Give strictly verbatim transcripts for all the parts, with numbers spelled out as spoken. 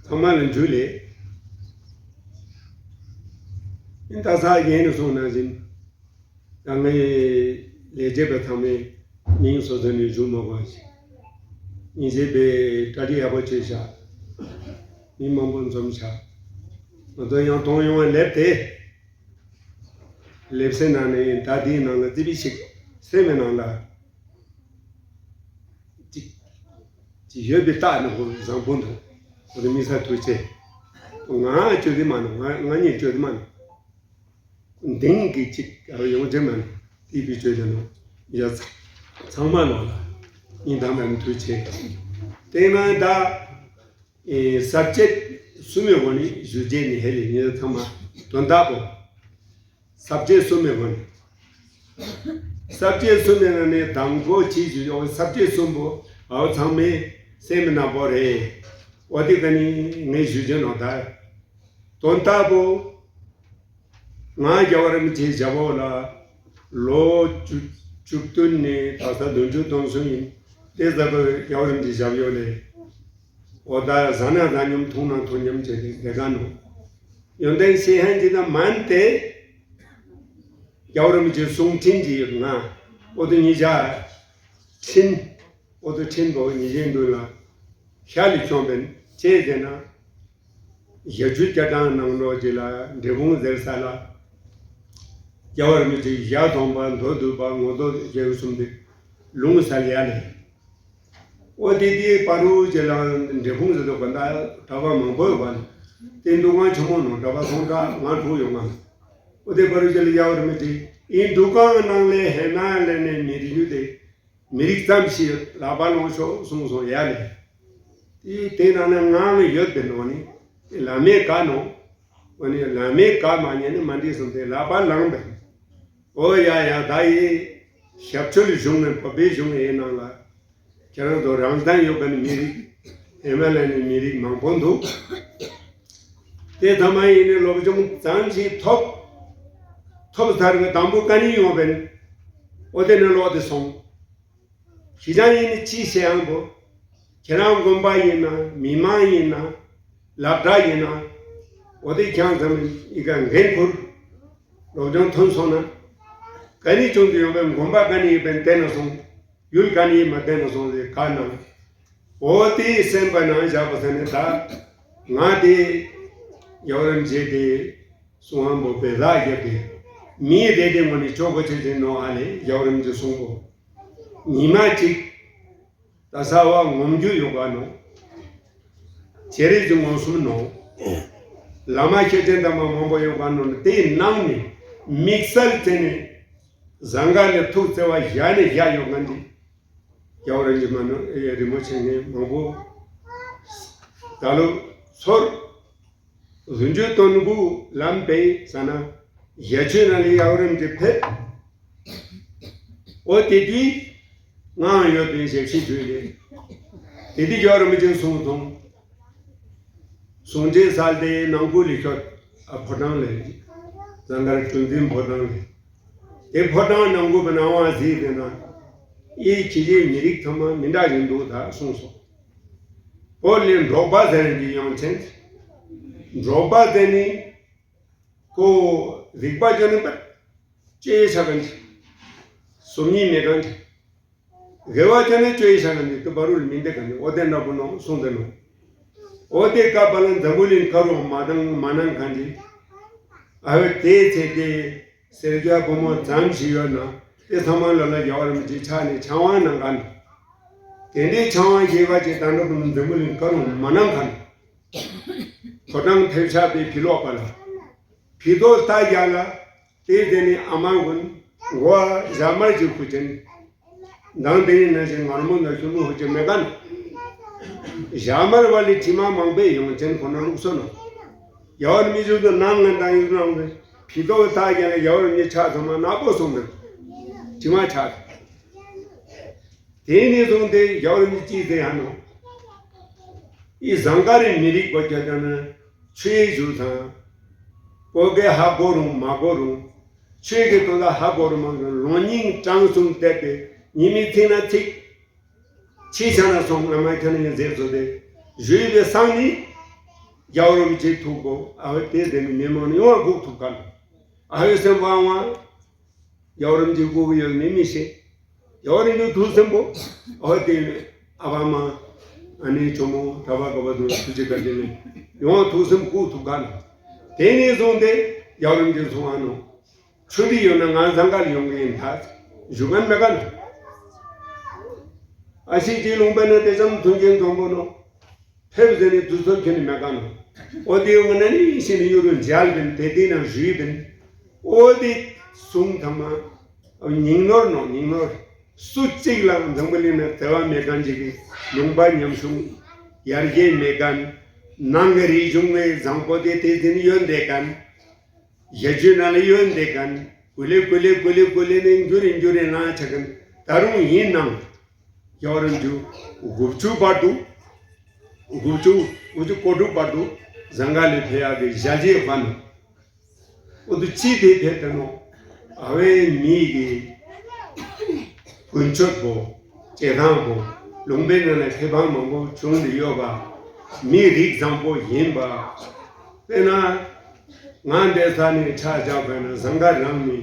ཚང་མ་ལ་འཇུ་ལེ། ཨིན་ད་ས་ཡན་ནས་སོང་ནང་བཞིན། ད་ངའི་ལས་བྱེད་པ་ཚང་མས་མིང་སོ་སོ་ནས་ཞུ་མ་དགོས་ཤིག་ཉིན་ཞིག་པའི་གྲ་སྒྲིག་ཡག་པོ་བྱས་ཤག་མི་མང་པོ་འཛོམས་ཤག་ང་ཚོ་ཡང་གཏོང་ཡོང་བ་སླེབས་ཏེ། ལེབ་སེ་ནང་ནས་ད་དེའི་ནང་ལ་ཙི་པི་ཞིག་སེམས་ནང་ལ་ཅིག་ཅིག་ཡོད་པའི་རྟགས་ནི་ཧོ་བཟང་པོ་འདུག་ཧོ་དེ་མི་ས་ཐུག་ཆེ། ང་སྤྱོད་དེ་མ་ནུ་ང་ང་གཉིས་སྤྱོད་དེ་མ་ནུ། འདིང་གི་ཅིག་ཡོང་ཆེ་མ་ནུ་དེ་པི་སྤྱོད་དེ་ནུ་ཡ་ཚ་ཚང་མ་ནོ་ལ་ཉིན་དང་མ་ནུ་ཐུག་ཆེ། དེ་ན་ད། ཨེ་ས་བཅད་གསུམ་ཡོད་པ་ནི་ཞུ་རྗེས་ནི་ཧེ་ལི་ཉེ་ཚང་མ་དོན་དག་པོ། ས་བཅད་གསུམ་ཡོད་པ་ནི། ས་བཅད་གསུམ་ཡོད་ན་ནི་དང་པོ་ཅི་ཞུ་ཡོད་ས་བཅད་གསུམ་པོ་ཨའོ་ཚང་མའི་སེམས་ནང་པོ་རེད། འོ་དེ་ག་ནི་ངས་ཞུ་རྗེས་ནོ་ད། དོན་དག་པོ། ང་རྒྱལ་བ་རིན་པོ་ཆེའི་ཞབས་འོག་ལ་ལོ་བཅུ་བཅུ་བདུན་ནས་ད་ལྟ་བདུན་ཅུ་དོན་གསུམ་ཡིན། དེ་ཟ་གོ་རྒྱལ་བ་རིན་པོ་ཆེའི་ཞབས་འོག་ལས་འོ་ད་ཟ་ན་ཟ་སྙམ་འཐུང་ན་འཐུང་སྙམ་བྱས་ཏེ་བསྡད་ག་ནོ། ཡོན་ཏན་ཤེས་ཧན་གྱི་ན་མན་ཏེ་རྒྱལ་བ་རིན་པོ་ཆེའི་གསུང་འཕྲིན་གྱི་ཡོད་ང་འོ་དེ་ཉིད་བྱ་འཕྲིན་འོ་དེ་འཕྲིན་པོ་ཉིད་བཞིན་དུ་ལ་ཤ་ལས་བྱུང་བས་ཅེས་ཟེར་ན། ཞབས་ཞུ་སྐྱ་གྲངས་ནང་ལོགས་ཀྱི་ལ་འབྲས་སྤུངས་ཟེར་ས་ལ། རྒྱལ་བ་རིན་པོ་ཆེ་ཞལ་མཐོང་པ་མདོ་སྡུད་པ་ངོ་ཐོག་རྒྱལ་གསུམ་དེ་ལུང་ས་ལ་ཡ་ལེ། ཨོ་དེ་དེའི་པ་རུ་ཅེ་ལ་འབྲས་སྤུངས་ཟེར་དུ་ག་འདྲ་གྲྭ་པ་མང་པོ་ཡོད་པ་ནི། དེ་འདུ་ཁང་ཆེན་མོ་ནང་གྲྭ་པ་སོང་གྲྭ་ང་དྲུག་ཡོད་ང་། ཨོ་དེ་པ་རུ་ཅེ་ལ་རྒྱལ་བ་རིན་པོ་ཆེ་ཨིན་འདུ་ཁང་ནང་ལས་ཧེ་ན་ལས་ནས་མི་རིགས་ཡུལ་དེ། མི་རིགས་ཙམ་ཞིག་ལག་པ་ལོངས་ཤོག་གསུངས་སོང་ཡ་ལས། དེ་དེ་ནང་ནས་ངང་ཡོད་པའི་ནང་ནས་བླ་མའི་བཀའ་ནོ། འོ་ནི་བླ་མའི་བཀའ་མ་ཉན་ནས་མ་འགྲིག་སོང་སྟེ་ལག་པ་ལངས་པས། ཨོ་ཡ་ཡ་ད་ཡི་ཞབས་ཆོལ་གཞུང་ནས་བོད་པའི་གཞུང་ཡིན་ནང་ལ། ཁྱེད་རང་ཚོ་རང་བཙན་ཡོད་པའི་མི་རིགས་ཨེ་མ་ལ་ནི་མི་རིགས་མང་པོ་འདུག་དེ་ཐ་མ་ཡིན་ནས་སློབ་སྦྱོང་ཙམ་ཞིག་ཐོབ། ཐོབ་ཚར་བའི་དང་པོ་བཀའ་ནི་ཡོང་བས། ཨོ་དེ་ནས་ལོག་སྟེ་སོང་། ཞི་ཅང་ཡིན་ནི་ཅི་ཞེ་ཡང་པོ། ཁྱེད་རང་དགོན་པ་ཡིན་ན་མི་མང་ཡིན་ན་སློབ་གྲྭ་ཡིན་ན་འོ་དེ་ཁྱང་ཙམ་ཡི་ག་འགན་འཁུར། སློབ་སྦྱོང་ཐོན་སོང་ན། ག་ནི་བྱུང་དུ་ཡོང་བའི་དགོན་པ་ག་ནི་ཡིན་པའི་བསྟན་ན་སོང་། ཡུལ་ག་ནི་ཡིན་མ་བསྟན་ན་སོང་ཟེར་ག་ན། འོ་དེ་སེམས་པ་ནང་བཞག་པ་ཟེར་ནས་ད་ང་དེ་ཡོ་རམ་བྱེད་དེ་གསུང་ཧམ་པོ་བེ་ཟ་རྒྱབ་དེ་མི་རེ་རེ་ངོ་ནས་ཆོག་གོ་ཆེ་ཆེ་ནོ་ཨ་ལེ་ཡོ་རམ་གྱི་གསུང་པོ། ཉི་མ་གཅིག་ད་ས་བ་ངོམ་རྒྱུ་ཡོད་པ་ནོ། བྱེ་རིགས་ཀྱི་ངོམ་གསུམ་ནོ། བླ་མ་ཤེས་ཅན་དམ་པ་མང་པོ་ཡོད་པ་ནོ་དེའི་ནང་ནས་དམིགས་བསལ་བྱས་ནས་ཟངས་དཀར་ལས་ཐུགས་བརྩེ་བ་བཞག་ནས་བཞག་ཡོད་ང་འདི། རྒྱལ་བ་རིན་པོ་ཆེ་མ་ནོ་རིན་པོ་ཆེ་ངས་མང་པོ་ད་ལོ་ཚོར། རྫུ་འཕྲུལ་སྟོན་དགུ་ལམ་པའི་ས་ན་ཞལ་ཆོས་ན་ལི་ཡའོ་རིམ་གྱི་ཕེབས། ཨོ་དེ་དུས་ངའང་ཡོད་པའི་ཞབས་ཕྱི་དུས་ལས། དེ་དུས་རྒྱལ་བ་རིན་པོ་ཆེ་གསུང་དང་། གསུང་འབྲེལ་སལ་ཏེ་ནང་ཁུལ་ལས་ཤོད་ཨ་ཕོ་བྲང་ལས། ཟངས་དཀར་ཀྲུང་འཛིན་ཕོ་བྲང་ལས། དེ་ཕོ་བྲང་ནང་ཁུལ་གྱི་སྣང་བ་གཟིགས་ཏེ་ན། ཨེ་ཁྱེད་ཀྱི་མི་རིགས་ཚང་མ་མི་འདྲ་ཞིག་འདུག་ད་གསུངས་སོ། བོད་ལས་འབྲོག་པ་ཟེར་གྱི་ཡོང་ཆེན། འབྲོག་པ་ཟེར་ནི། ཁོ་རིག་པ་ཅན་ནི་པ། ཅེ་ཆ་གན་ཅི། སོམ་ཉི་མེ་གན་ཅི། དགེ་བ་ཅན་ནི་ཅེ་ཆ་གན་ཅི་ཏུ་པ་རུལ་མིན་ཏེ་གན་ཅི་ཨོ་དེ་འདྲ་པོ་ནོ་གསུངས་ཏེ་ནོ། ཨོ་དེ་ཀ་པ་ལ་འཛམ་བུ་གླིང་ཁ་རུ་མ་དང་མ་ནང་གན་ཅི། ཨ་བེ་དེ་ཚེ་དེ། སེར་སྐྱ་བུ་མོ་ཙམ་ཞིག་ཡོད་ན་དེ་ཚང་མ་ལ་ལ་རྒྱལ་བ་རིན་པོ་ཆེ་ཕྱག་ནས་ཆང་བ་གནང་ག་ནོ། དེ་འདྲའི་ཆང་བ་ཞེས་པ་ཅིག་ད་འགྲོ་བུ་མོ་འཛམ་བུ་གླིང་ཁ་རུ་མ་གནང་ག་ནོ། ཕོ་བྲང་ཐེབས་ཆག་པའི་ཕི་ལོག་པ་ལ། ཕི་དོ་ལྟ་རྒྱ་ལ་དེ་དེ་ནི་ཨ་མ་ཀུན་མགོ་བ་ཞྭ་དམར་གྱི་ཁུ་ཅན། མདང་དེ་ཡིན་ན་ཞིག་ངར་མོ་ན་ཤུ་མོ་ཧུ་ཅི་མེ་ག་ནོ། ཞྭ་དམར་བ་ལས་དྲི་མ་མང་པོས་ཡོང་ཅན་ཁོ་ན་ལུགས་སོ་ནོ། ཡ་བར་མི་བཞུགས་དུ་ནང་ངན་དང་ཡུལ་ནང་དུ་ཕི་དོ་ལྟ་རྒྱ་ལ་ཡ་བར་མི་ཆགས་ཚང་མ་ནག་པོ་སོང་དུ་དྲི་མ་ཆགས། དེ་ནས་བཟུང་སྟེ་ཡ་བར་མི་ཅི་ཟེར་ཧ་ནོ། ཨི་ཟངས་དཀར་རི་མི་རིགས་པ་ཁྱོད་ཀྱང་ན་ཆོས་ཞུ་དང་། བོད་སྐད་ཧ་གོ་རུང་མ་གོ་རུང་། ཆོས་ཀྱི་དོན་དག་ཧ་གོ་རུང་མ་གོ་རུང་ལོ་རྙིང་གྲངས་གསུམ་བལྟས་ཏེ་ཉི་མའི་ཚིག་ན་ཚིག་ཕྱི་ཆ་ན་སོང་བླ་མ་ཁྱོད་ནི་མཛད་བཟོ་སྟེ་ཞུས་པའི་སང་ནི། རྒྱལ་བ་རིན་པོ་ཆེའི་ཐུགས་ཁོ་ཨ་བ་དེ་དེ་ནི་མི་མང་ནི་ཡོང་བ་འགུག་ཐུབ་ག་ནོ། ཨ་བའི་སེམས་དབང་བ། རྒྱལ་བ་རིན་པོ་ཆེ་སྒུག་གི་ཡོད་མེད་མི་ཤེས། རྒྱལ་བ་རིན་པོ་ཆེ་ཐུགས་སེམས་པོ། ཨོ་དེ་ཨ་བ་མ། ཨ་ནེ་ཇོ་མོ་གྲྭ་པ་ག་པ་དུ་ཐུགས་རྗེ་བཀའ་དྲིན་ལས་ཡོང་ཐུགས་སེམས་བཀུག་ཐུབ་ག་ན། དེ་ནས་བཟུང་སྟེ་རྒྱལ་བ་རིན་པོ་ཆེ་གསུང་ཨ་ནོ། ཆུ་དེ་ཡོད་ན་ང་ཟངས་དཀར་ཡོང་གི་ཡིན་ད། བཞུགས་མཁན་མེད་ག་ན། ཨ་ཤེ་ཅིག་ལུང་པ་ན་དེ་ཙམ་མཐུན་རྐྱེན་འཛོམས་པོ་ནོ། ཕེབས་ཟེར་ནས་དུས་ཚོད་ཁྱོན་ནས་མེད་ག་ནོ། ཨོ་དེ་ཡོང་ན་ནི་ཤི་ནི་ཡོད་རུང་མཇལ་བིན་དེ་དེ་ན་ཞུས་བིན། ཨོ་དེ་གསུང་ཐ་མ། ཉིང་ནོར་ནོ་ཉིང་ནོར། སུ་གཅིག་ལའང་འཛམ་བུ་གླིང་ན་བརྩེ་བ་མེད་མཁན་ཅིག་གི་ལུང་པ་ཉམ་ཆུང་། ཡར་རྒྱས་མེད་མཁན། ནང་གི་རིག་གཞུང་ནས་བཟང་པོ་དེ་དེ་དེ་ནི་ཡོད་བསྡད་མཁན། ཞལ་བརྗོད་ནང་ལ་ཡོད་བསྡད་མཁན། ཀུ་ལེ་ཀུ་ལེ་ཀུ་ལེ་ཀུ་ལེ་ནས་འགྱུར་རེ་འགྱུར་རེ་ལངས་ཆ་མཁན། ད་རུང་ཡིན་ནའང་། རྒྱལ་བ་རིན་པོ་ཆེ་དགུ་བཅུ་བར་དུ། དགུ་བཅུ་དགུ་བཅུ་གོ་དྲུག་བར་དུ་ཟངས་དཀར་ལ་ཕེབས་ཡག་གི་ཞལ་བཞེས་བ་ནོ། འོ་དུ་ཅི་དེ་ཕེབས་ཏེ་ནོ། ཨ་བའི་མི་གི་ཀུན་སྤྱོད་པོ། བྱེད་སྟངས་པོ། ལུང་པའི་ནང་ནས་ཁེ་ཕན་མང་པོ་བྱུང་སྟེ་ཡོད་པ། མི་རིགས་བཟང་པོ་ཡིན་པ། དཔེར་ན། ང་འདས་ས་ནས་ཆ་བཞག་པ་ན་ཟངས་དཀར་རང་ནས།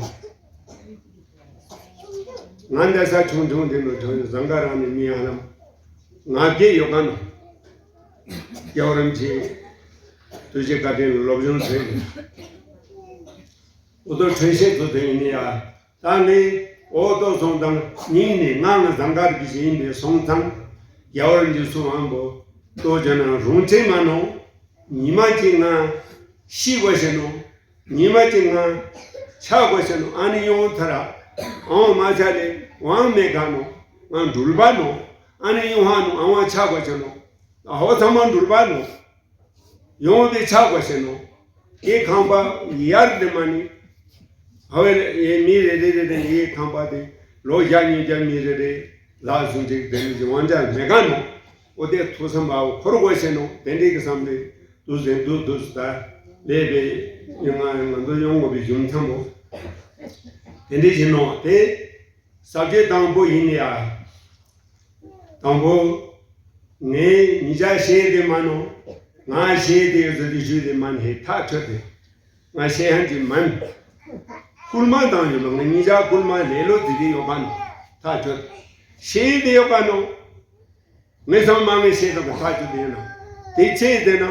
ང་འདས་ས་ཆུང་ཆུང་དེ་ནས་བྱུང་ཟངས་དཀར་རང་ནས་མི་ཧ་ལམ་ང་བརྒྱད་ཡོད་ག་ནོ། རྒྱལ་བ་རིན་པོ་ཆེ་ཐུགས་རྗེ་བཀའ་དྲིན་སློབ་སྦྱོང་བྱས་ནས། འོ་དོ་ཁྲོན་བཤད་ཚོ་དེ་ཡིན་ནི་ཡ། ད་ནི་འོ་དོ་སོང་དང་སྙིང་ནས་ང་ང་ཟངས་དཀར་གྱི་ཞིག་ཡིན་པའི་སོང་ཙང་། རྒྱལ་བ་རིན་པོ་ཆེ་གསུང་ཨང་པོ་ལྟོ་བྱ་ན་རུང་ཆེ་མ་ནོ། ཉི་མ་གཅིག་ང་ཤི་དགོས་ཤེ་ནོ། ཉི་མ་གཅིག་ང་ཆགས་དགོས་ཤེ་ནོ། ཨ་ནི་ཡོང་ཐ་ར་ཨང་མ་ཆ་ལེ་དབང་མེད་ག་ནོ། ང་འགྲུལ་པ་ནོ། ཨ་ནི་ཡོང་ཧ་ནོ་ཨང་བ་ཆགས་དགོས་ཤེ་ནོ། ཨ་ཧོ་ཚང་མ་འགྲུལ་པ་ནོ། ཡོང་བའི་ཆགས་པ་ཤེས་ནོ། ཨེ་ཁང་པ་ཡར་དེ་མ་ནི། ཧ་བའི་ཨེ་མི་རེ་རེ་རེ་རེ་ཨེ་ཁང་པ་དེ་ལོ་བརྒྱ་ཉིས་བརྒྱ་མི་རེ་རེ་ལ་ཟུང་ཅིག་དེ་ནི་དབང་ཆ་མེད་ག་ནོ། ཨོ་དེ་ཐུགས་བསམ་པ་འཁོར་དགོས་ཤེས་ནོ། དེ་འདྲའི་གི་བསམ་པའི་དུས་ཟིན་དུས་དུས་སུ་ད་ལས་པའི་ཡོང་ང་ང་ཚོ་ཡོང་དགོས་པའི་རྒྱུ་མཚན་པོ། དེ་འདྲའི་བཞིན་ནོ་དེ། ས་བཅད་དང་པོ་ཡིན་ཡ། དང་པོ། ངས་ཉིད་ཅག་ཤེས་དེ་མ་ནོ། ང་ཤེས་དེ་ཟེར་དེ་ཞུས་དེ་མ་ནི་ཐག་ཆོད་དེ། ང་ཤེས་ཧན་གྱི་མན། སྐུལ་མ་བཏང་ཡོད་ལ་ངས་ཉིད་ཅག་སྐུལ་མ་ལས་ལོ་དེ་དེ་ཡོད་པ་ནི་ཐག་ཆོད། ཤེས་དེ་ཡོད་པ་ནོ། ངས་སང་མ་ངས་ཤེས་དང་གི་ཐག་ཆོད་དེ་ཡོད་ན། དེ་ཆེས་དེ་ན།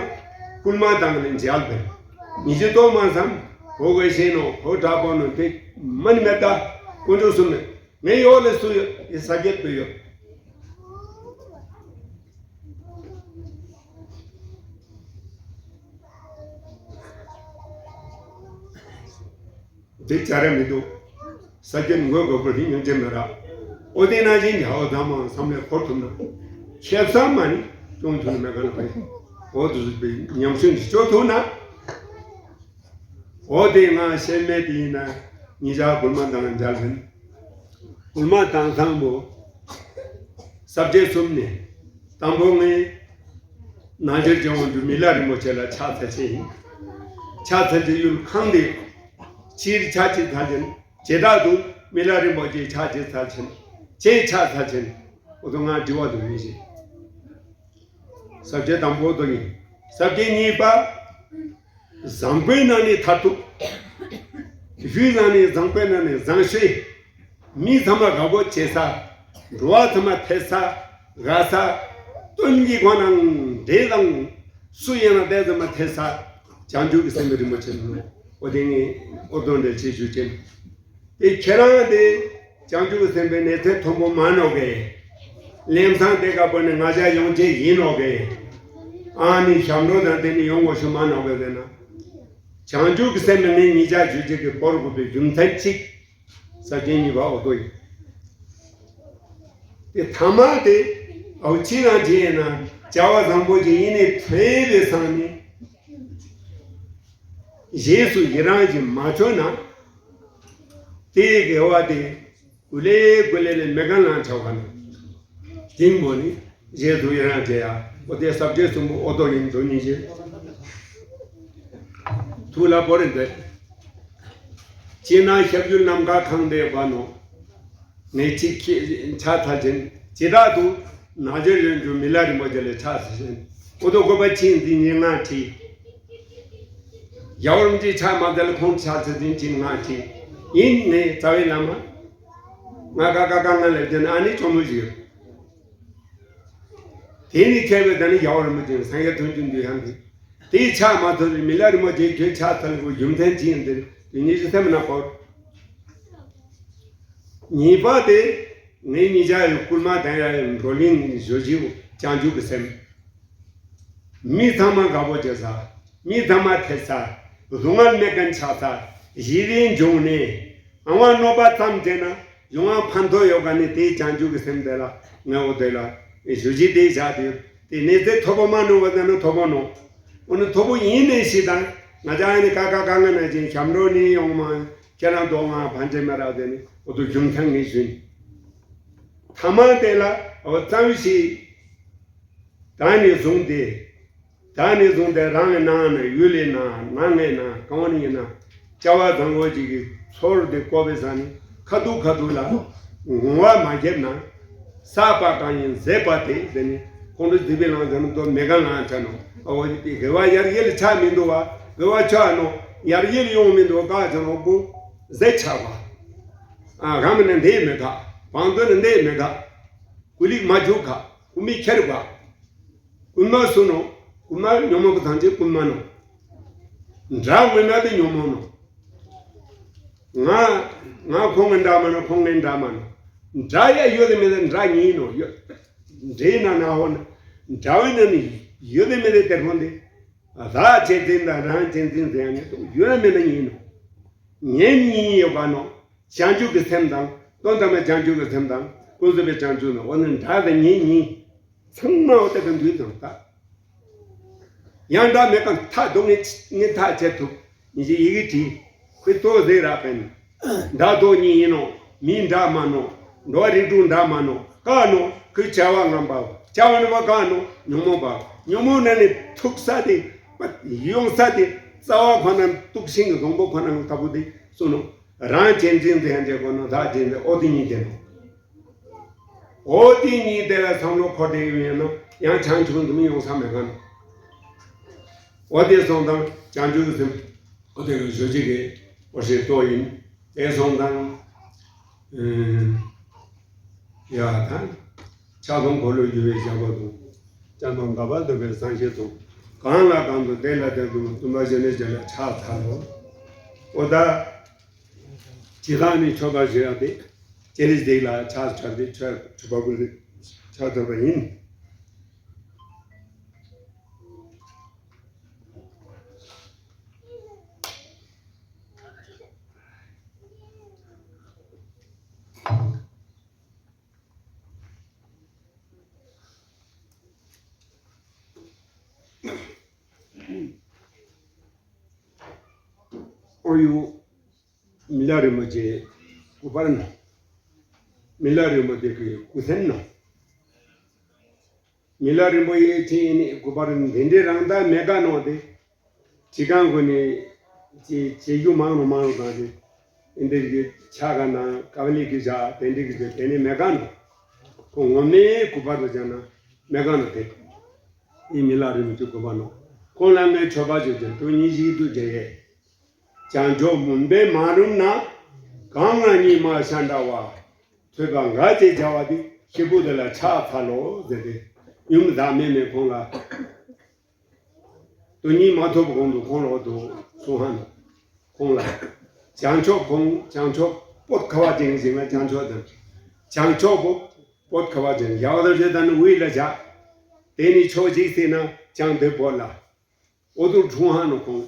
སྐུལ་མ་བཏང་ནས་མཇལ་བས། ཉིད་ཅི་ཏོ་མ་བསམ། གོ་དགོས་ཤེས་ནོ་གོ་དྲག་པོ་ནོ་དེ་མ་ནི་མེད་ད། དཀོན་མཆོག་གསུམ་ནས། ངའི་འོག་ལ་སུ་ཡོད། ཡི་ས་བརྒྱད་པོ་ཡོད། དེ་བྱ་ར་མི་འདུག་ས་བརྒྱད་ངོས་དགོས་པོ་དེ་སྙིང་རྗེ་མེད་ར། ཨོ་དེ་ན་བཞིན་གྱི་ཧའོ་དམ་མང་བསམ་ལས་འཁོར་ཐུབ་ན། ཁེབས་སང་མ་ནི་སྐྱོང་ཐུབ་ན་མེད་ག་ན་བས། ཨོ་དུ་ཟུག་པའི་ཉམས་ཤིང་གི་སྐྱོ་ཐུབ་ན། འོ་དེ་ང་ཤེས་མེད་དེ་ཡིན་ན་ཉིད་ཅག་སྐུལ་མ་བཏང་མཇལ་ཟིན། སྐུལ་མ་བཏང་ཚང་པོ། ས་བཅད་གསུམ་ནས། དང་པོ་ངས། ནང་ཆེན་ཅན་དབང་ཕྱུག་མི་ལ་རིན་པོ་ཆེ་ལ་ཕྱག་འཚལ་ཆེད་ཡིན། ཕྱག་འཚལ་གྱི་ཡུལ་ཁང་དེ། ཕྱིར་ཕྱག་ཅིག་འཚལ་ཅན། བྱེ་བྲག་ཏུ་མི་ལ་རིན་པོ་ཆེ་ཕྱག་ཅིག་འཚལ་ཅན། ཅེས་ཕྱག་འཚལ་ཅན། འོ་དོ་ང་དྲི་བ་དུ་མི་ཤེས། ས་བཅད་དང་པོ་དོ་ཡིན། ས་བཅད་གཉིས་པ། བཟང་པོའི་ནང་ནས་མཐར་ཐུག་གཞུང་ནང་ནས་བཟང་པོའི་ནང་ནས་བཟང་ཤོས། མི་ཚང་མ་དགའ་པོ་བྱེད་ས། འགྲོ་བ་ཚང་མ་ཕེབས་ས། དགའ་ས། སྟོན་གྱི་ཁོ་ནང་འདྲེ་དང་། སུ་ཡིན་ན་དེ་ཚང་མ་ཕེབས་ས། བྱང་ཆུབ་ཀྱི་སེམས་དཔའ་རིན་པོ་ཆེ་ནོ། འོ་དེ་ངས་འོ་དོ་འདྲ་ཆེ་ཞུ་ཅན། དེ་ཁྱེད་རང་དེ། བྱང་ཆུབ་སེམས་དཔའི་གནས་ཚད་མཐོན་པོ་མ་ནོག་གེ། ལེམ་སང་དེ་ག་པོ་ནི་ང་ཅག་ཡོང་ཆེད་ཡིན་ནོག་གེ། ཨ་ནི་ཞབས་འགྲོ་དང་དེ་ནི་ཡོང་དགོས་ཤུ་མ་ནོག་གེ་ཟེར་ན། བྱང་ཆུབ་ཀྱི་སེམས་ནི་ངས་ཉིད་ཅག་ཞུ་ཅིག་གི་བོར་དགོས་པའི་རྒྱུ་མཚན་གཅིག་ས་བཅད་གཉིས་པ་འོ་དོ་ཡིན། དེ་ཐ་མ་དེ་འོ་ཅི་རང་ཅི་ཡིན་ན་བྱ་བ་བཟང་པོ་ཅིག་ཡིན་ནི་ཐོས་པའི་སང་ནི། རྗེས་སུ་ཡི་རང་ཅིག་མ་བྱུང་ན། དེའི་དགེ་བ་དེ་ཀུ་ལེ་ཀུ་ལེ་ལས་མེ་གང་ལང་ཆ་བ་ནི། དེང་པོ་ནི་རྗེས་སུ་ཡི་རང་བྱེད་ཡ། འོ་དེ་ས་བཅད་གསུམ་པོ་འོ་དོ་ཡིན་དོ་ཉིད་ཅེས། ཐུགས་ལ་བོར་རེ་འདོད། ཅེ་ན་ཞབས་ཞུ་ནམ་མཁའ་ཁང་དེ་བ་ནོ། ངས་ཅིག་ཁྱེད་ཕྱག་འཚལ་ཅན། ཇི་ལྟར་དུ་ནག་ཆུ་གཡོན་གྱི་མི་ལ་རིན་པོ་ཆེ་ལ་ཕྱག་འཚལ་ཅན། ཨོ་ཏོ་དགོན་པ་ཕྱིན་འདི་ཉིན་ང་ཁྲིད། རྒྱལ་བ་རིན་པོ་ཆེ་ཕྱག་མ་ཚར་ལ་ཁོང་ཕྱག་ཚར་འདི་ཕྱིན་ང་ཁྲིད། ཡིན་ནས་རྩ་བའི་བླ་མ། ང་ཀ་ཀ་ཀ་ང་ལ་བརྒྱབ་ནས་ཨ་ནི་གཅུང་མོ་ཞིག་ཡོད། དེ་ནི་མཁས་པའི་ད་ནི་རྒྱལ་བ་རིན་པོ་ཆེ་སངས་རྒྱས་ཐུགས་རྗེ་འདུས་ཡང་གི། དེའི་ཕྱག་མ་ཐོབ་པའི་མི་ལ་རིན་པོ་ཆེ་ཁྱོད་ཕྱག་ཐལ་གོ་རྒྱུ་མཚན་ཅི་ཡིན་དེ་དེ་ཉིད་ཀྱི་སེམས་ན་བོར། ཉེས་པ་དེ་ངའི་ཉེ་ཆར་ཡོད་སྐུལ་མ་དང་ཡ་ཡོད་བགྲོ་གླེང་བཞོ་བཞིའུ་བྱང་ཆུབ་ཀྱི་སེམས། མི་ཚང་མ་དགའ་པོ་བྱེད་ས། མི་ཚང་མ་ཐེབས་ས། སྡུག་བསྔལ་མེད་མཁན་ཆགས་ས། ཞི་བདེ་འབྱུང་གནས། ཨ་བ་གནོད་པ་ཙམ་བྱས་ན་ཡོང་བ་ཕན་ཐོགས་ཡོད་ག་ནི་དེའི་བྱང་ཆུབ་ཀྱི་སེམས་དེ་ལ་ངས་འོ་དེ་ལ་ཞུ་རྒྱུ་དེ་བཞག་དེ་ཡོད་དེ་གནས་ཚད་མཐོ་པོ་མ་ནོར་བ་དེ་ནི་མཐོ་པོ་ནོ། འོ་ནི་མཐོ་པོ་ཡིན་ནས་ཞིག་དང་ང་ཅག་ཡང་ནི་ཀ་ཀ་ཀ་ང་ན་ཅིང་ཞབས་འགྲོ་ནི་ཡོང་མ་ཁྱེད་རང་རྡོ་ང་ཕན་ཆད་མ་རག་དེ་ནི་འོ་དུ་རྒྱུ་མཚན་ངས་ཞུས། ཐ་མ་དེ་ལ་འོ་ཙམ་ཞིག་ད་ནས་བཟུང་སྟེ། ད་ནས་བཟུང་སྟེ་རང་གི་ནང་ན་ཡུལ་ལས་ན་ནང་ངའི་ན་གང་ནས་ཡིན་ན་བྱ་བ་བཟང་པོ་ཅིག་གི་ཚོར་དེ་བཀོད་པའི་ས་ནས་ཁ་ཐུག་ཁ་ཐུག་ལ་ངོ་བ་མ་བརྒྱབ་ན། བསགས་པ་གང་ཡིན་ཟད་པ་དེ་ཟེར་ནས་ཁོང་ཁྲོ་སྡིག་པའི་ལང་ཟེར་ན་དོ་མེ་ག་ལང་ཆ་ནོ། ཨ་འོ་དེ་དགེ་བ་ཡར་རྒྱས་ལ་ཆགས་མི་འདུག་བ། དགེ་བ་ཆགས་ནོ་ཡར་རྒྱས་ཡོང་མི་འདུག་བ། ཀ་ཆ་ནོ་ཀུ་ཟད་ཆགས་པ། ཨ་ག་མི་ན་འདས་མེད་ཀ་བང་དོན་ན་འདས་མེད་ཀ་ཀུ་ལིག་མ་འཇུག་ཀ་ཀུ་མི་ཁྱེར་བ། རྐུན་མ་སུ་ནོ། རྐུན་མ་ཉོན་མོངས་ཀྱི་ཐམས་ཅད་རྐུན་མ་ནོ། དགྲ་ངོ་མ་དེ་ཉོན་མོངས་ནོ། ང་ང་ཁོང་གི་དགྲ་མ་ནོ། ཁོང་ངའི་དགྲ་མ་ནོ། དགྲ་ཡ་ཡོད་དེ་མེད་དེ་དགྲ་ཉིད་ནོ། ཡོད་འདྲེ་ན་ན་ཧོ་ན་དགྲ་བའི་ནང་ནས་ཡོད་དེ་མེད་དེ་དེར་ཧོན་དེ་ར་ཆེ་འཛིན་དང་རང་ཆེ་འཛིན་ཟེར་ཡང་ཉིད་དུ་ཡོད་ན་མེད་ན་ཉིད་ནོ། ངེད་གཉིས་ཡོད་པ་ནོ། བྱང་ཆུབ་ཀྱི་སེམས་དང་། དོན་དམ་པའི་བྱང་ཆུབ་ཀྱི་སེམས་དང་། ཀུན་རྫོབ་པའི་བྱང་ཆུབ་ནི་འོ་ན་དགྲ་དང་ཉེ་གཉིས། ཚང་མ་འོ་དེ་ག་འདུས་དང་ད། ཡང་དགྲ་མེད་ཀ་མཐའ་སྡུག་ངས་ངས་ཐག་བཅད་ཐུབ། ཉིན་ཞིག་ཡི་གེ་བྲིས། ཁོས་ལྟོ་ཟེར་ར་པན། དགྲ་ལྟོ་གཉིས་ཡིན་ནོ། མིའི་དགྲ་མ་ནོ། འགྲོ་བ་རིགས་དྲུག་དགྲ་མ་ནོ། ཀ་ནོ། ཁོས་བྱ་བ་ངན་པ། བྱ་བ་ངན་པ་ཀ་ནོ། ཉོན་མོངས་པ། ཉོན་མོངས་ནང་ནས་ཐུག་ས་དེ། ཡོང་ས་དེ། རྩ་བ་ཁོ་ན་དུག་ཤིང་གི་སྡོང་པོ་ཁོ་ན་ལྟ་བུ་དེ་སུ་ནོ། རང་གཅེས་འཛིན་དེ་ཡང་བྱེད་དགོས་ནོ། བདག་གཅེས་འཛིན་འོ་དེ་གཉིས་དེ་ནོ། འོ་དེ་གཉིས་དེ་ལ་བསམ་བློ་འཁོར་དེ་ཡོད་ཡིན་ན་ཡང་བྱང་ཆུབ་འདི་མི་ཡོང་ས་མེད་ག་ནོ། འོ་དེ་སོང་དང་བྱང་ཆུབ་སེམས། འོ་དེ་གི་བརྗོད་བྱེད་ཀྱི་འོ་ཞེས་རྟོགས་ཡིན། དེ་སོང་དང་། ཡ་ད། ཕྱག་སྟོང་འཁོར་ལོས་སྒྱུར་བའི་ཞབས་པད་དང་། སྤྱན་སྟོང་འདབ་བར་གཏུགས་པའི་སངས་རྒྱས་དང་། གང་ལ་གང་འདུལ་དེ་ལ་དེ་འདུལ་བ། བཙུན་པ་ཞི་གནས་ཀྱི་ལ་ཕྱག་འཚལ་ལོ། འོ་ད། ཇི་ལྟར་ནི་མཆོད་པ་ཞུ་ཡག་དེ། སྤྱན་རས་གཟིགས་ལ་ཕྱག་འཚལ་ཏེ་མཆོད་མཆོད་པ་ཕུལ་ཏེ་ཕྱག་འཚལ་བ་ཡིན། ཨོ་ཡུ། མི་ལ་རིན་པོ་ཆེ་སྐུ་པར་ནང་། མི་ལ་རིན་པོ་ཆེ་གི་སྐུ་མཚན་ནང་། མི་ལ་རིན་པོ་ཆེ་ཡིན་ནི་སྐུ་པར་འདི་འདྲའི་རང་ད་མེད་ག་ནོ་དེ། ཁྲི་ཁང་ཀུན་ནས་ཅི་བྱེད་རྒྱུ་མང་རུ་མང་རུ་བཏང་སྟེ། ཨིན་དེ་གི་ཆ་ག་ན་ཀ་བ་ལི་གི་བྱ་དེ་འདྲའི་གི་བྱ་དེ་ནི་མེད་ག་ནོ། ཁོ་ངོ་མའི་སྐུ་པར་དུ་བྱ་ན་མེད་ག་ནོ་དེ། ཨི་མི་ལ་རིན་པོ་ཆེ་སྐུ་པར་ནོ། ཁོང་ལ་ངས་མཆོད་པ་ཞུ་ཅན་དུ་ཉིན་ཞིག་ཏུ་བྱེད་ཡས། བྱང་ཕྱོགས་མུན་པས་མ་རུམ་ན། གང་ང་ཉི་མ་ཤར་འདྲ་བ། ཐོས་པ་འགའ་ཅེས་བྱ་བ་འདི། སྐྱེས་བུ་དེ་ལ་ཕྱག་འཚལ་ལོ་ཟེར་ཏེ། ཡུམ་བདག་མེད་མས་ཁོང་ལ། དོན་གཉིས་མ་ཐོབ་གོང་དུ་ཁོང་ལོག་ཏུ་སོང་ཧ་ན། ཁོང་ལ། བྱང་ཕྱོགས་ཁོང་བྱང་ཕྱོགས་པོད་ཁ་བ་ཅན་ཞིག་ན་བྱང་ཕྱོགས་དང་། བྱང་ཕྱོགས་པོ་པོད་ཁ་བ་ཅན་ཡག་ལ་རེ་ད་ནི་དབུས་ལ་བཞག་དེ་ནི་ཕྱོགས་གཅིག་ཟེར་ན་བྱང་དེ་པོད་ལ། འོ་དུ་འཁྲུངས་ཧ་ནོ་ཁོང་།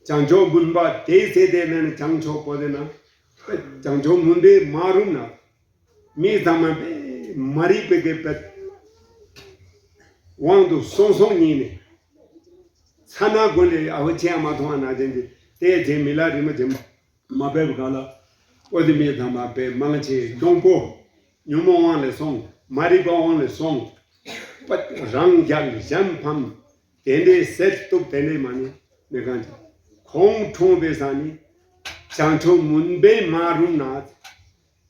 བྱང་ཕྱོགས་མུན་པ་དེ་ཟེར་དེ་ནི་བྱང་ཕྱོགས་པོ་དེ་ན། བྱང་ཕྱོགས་མུན་པས་མ་རུམ་ན། མི་ཚང་མ་པས་མ་རིག་པའི་གི་པས། དབང་དུ་སོང་སོང་ཉིད་ནས། ཚ་ན་དགོན་ལས་ཨ་བ་ཆེ་ཡ་མ་མཐོང་བ་ན་ཅན་དེ་དེ་རྗེས་མི་ལ་རིན་པོ་ཆེ་མ་པས་ག་ལ། ཨོ་དེ་མི་ཚང་མ་པས་མང་ཆེ་གྱོང་པོ། ཉོན་མོངས་དབང་ལས་སོང་། མ་རིག་པ་དབང་ལས་སོང་། པ་རང་རྒྱལ་གཞན་ཕམ། དེ་འདྲའི་ཟེར་གཏུབ་དེ་འདྲའི་མ་ནི་མི་གང་ཅི། ཁོང་འཁྲུངས་པའི་ས་ནི། བྱང་ཕྱོགས་མུན་པས་མ་རུམ་ན།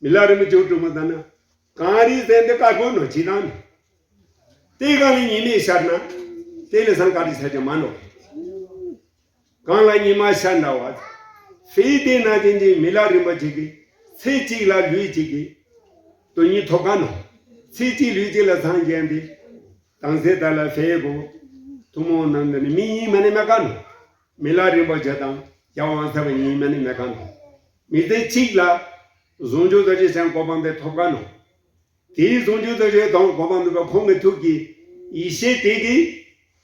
མི་ལ་རིན་པོ་ཆེ་འཁྲུངས་པ་ད་ན། གངས་རི་ཟེར་འདི་དཀར་པོ་ནོ་ཅི་དང་། དེ་གང་ལ་ཉི་མས་ཤར་ན། དེ་ལས་སང་ག་རེ་ཆ་ཆ་མ་ནོ། གང་ལ་ཉི་མ་ཤར་འདྲ་བ། ཧྥེ་དེ་ན་ཅན་གྱི་མི་ལ་རིན་པོ་ཆེ་གི་ཚེ་གཅིག་ལ་ལུས་གཅིག་གི་དོན་གཉིས་ཐོབ་ག་ནོ། ཚེ་གཅིག་ལུས་གཅིག་ལ་སངས་རྒྱས་འདི་དང་ཚེ་ད་ལ་ཧྥེ་གོ། ཐུན་མོང་ནང་འདི་ནི་མི་ཡིན་མ་ནི་མེད་ག་ནོ། མི་ལ་རིན་པོ་ཆེ་དང་རྒྱལ་བ་ཚ་བའི་ཉིན་མ་ནི་མེད་ག་ནོ། མི་ཚེ་གཅིག་ལ་ཟུང་འཇུག་ཏུ་ཅི་སེང་གོ་འཕང་དེ་ཐོབ་ག་ནོ། དེའི་ཟུང་འཇུག་ཏུ་ཅི་དང་གོ་འཕང་ཐོབ་པ་ཁོང་གི་ཐུགས་ཀྱི་ཡེ་ཤེས་དེ་གིས་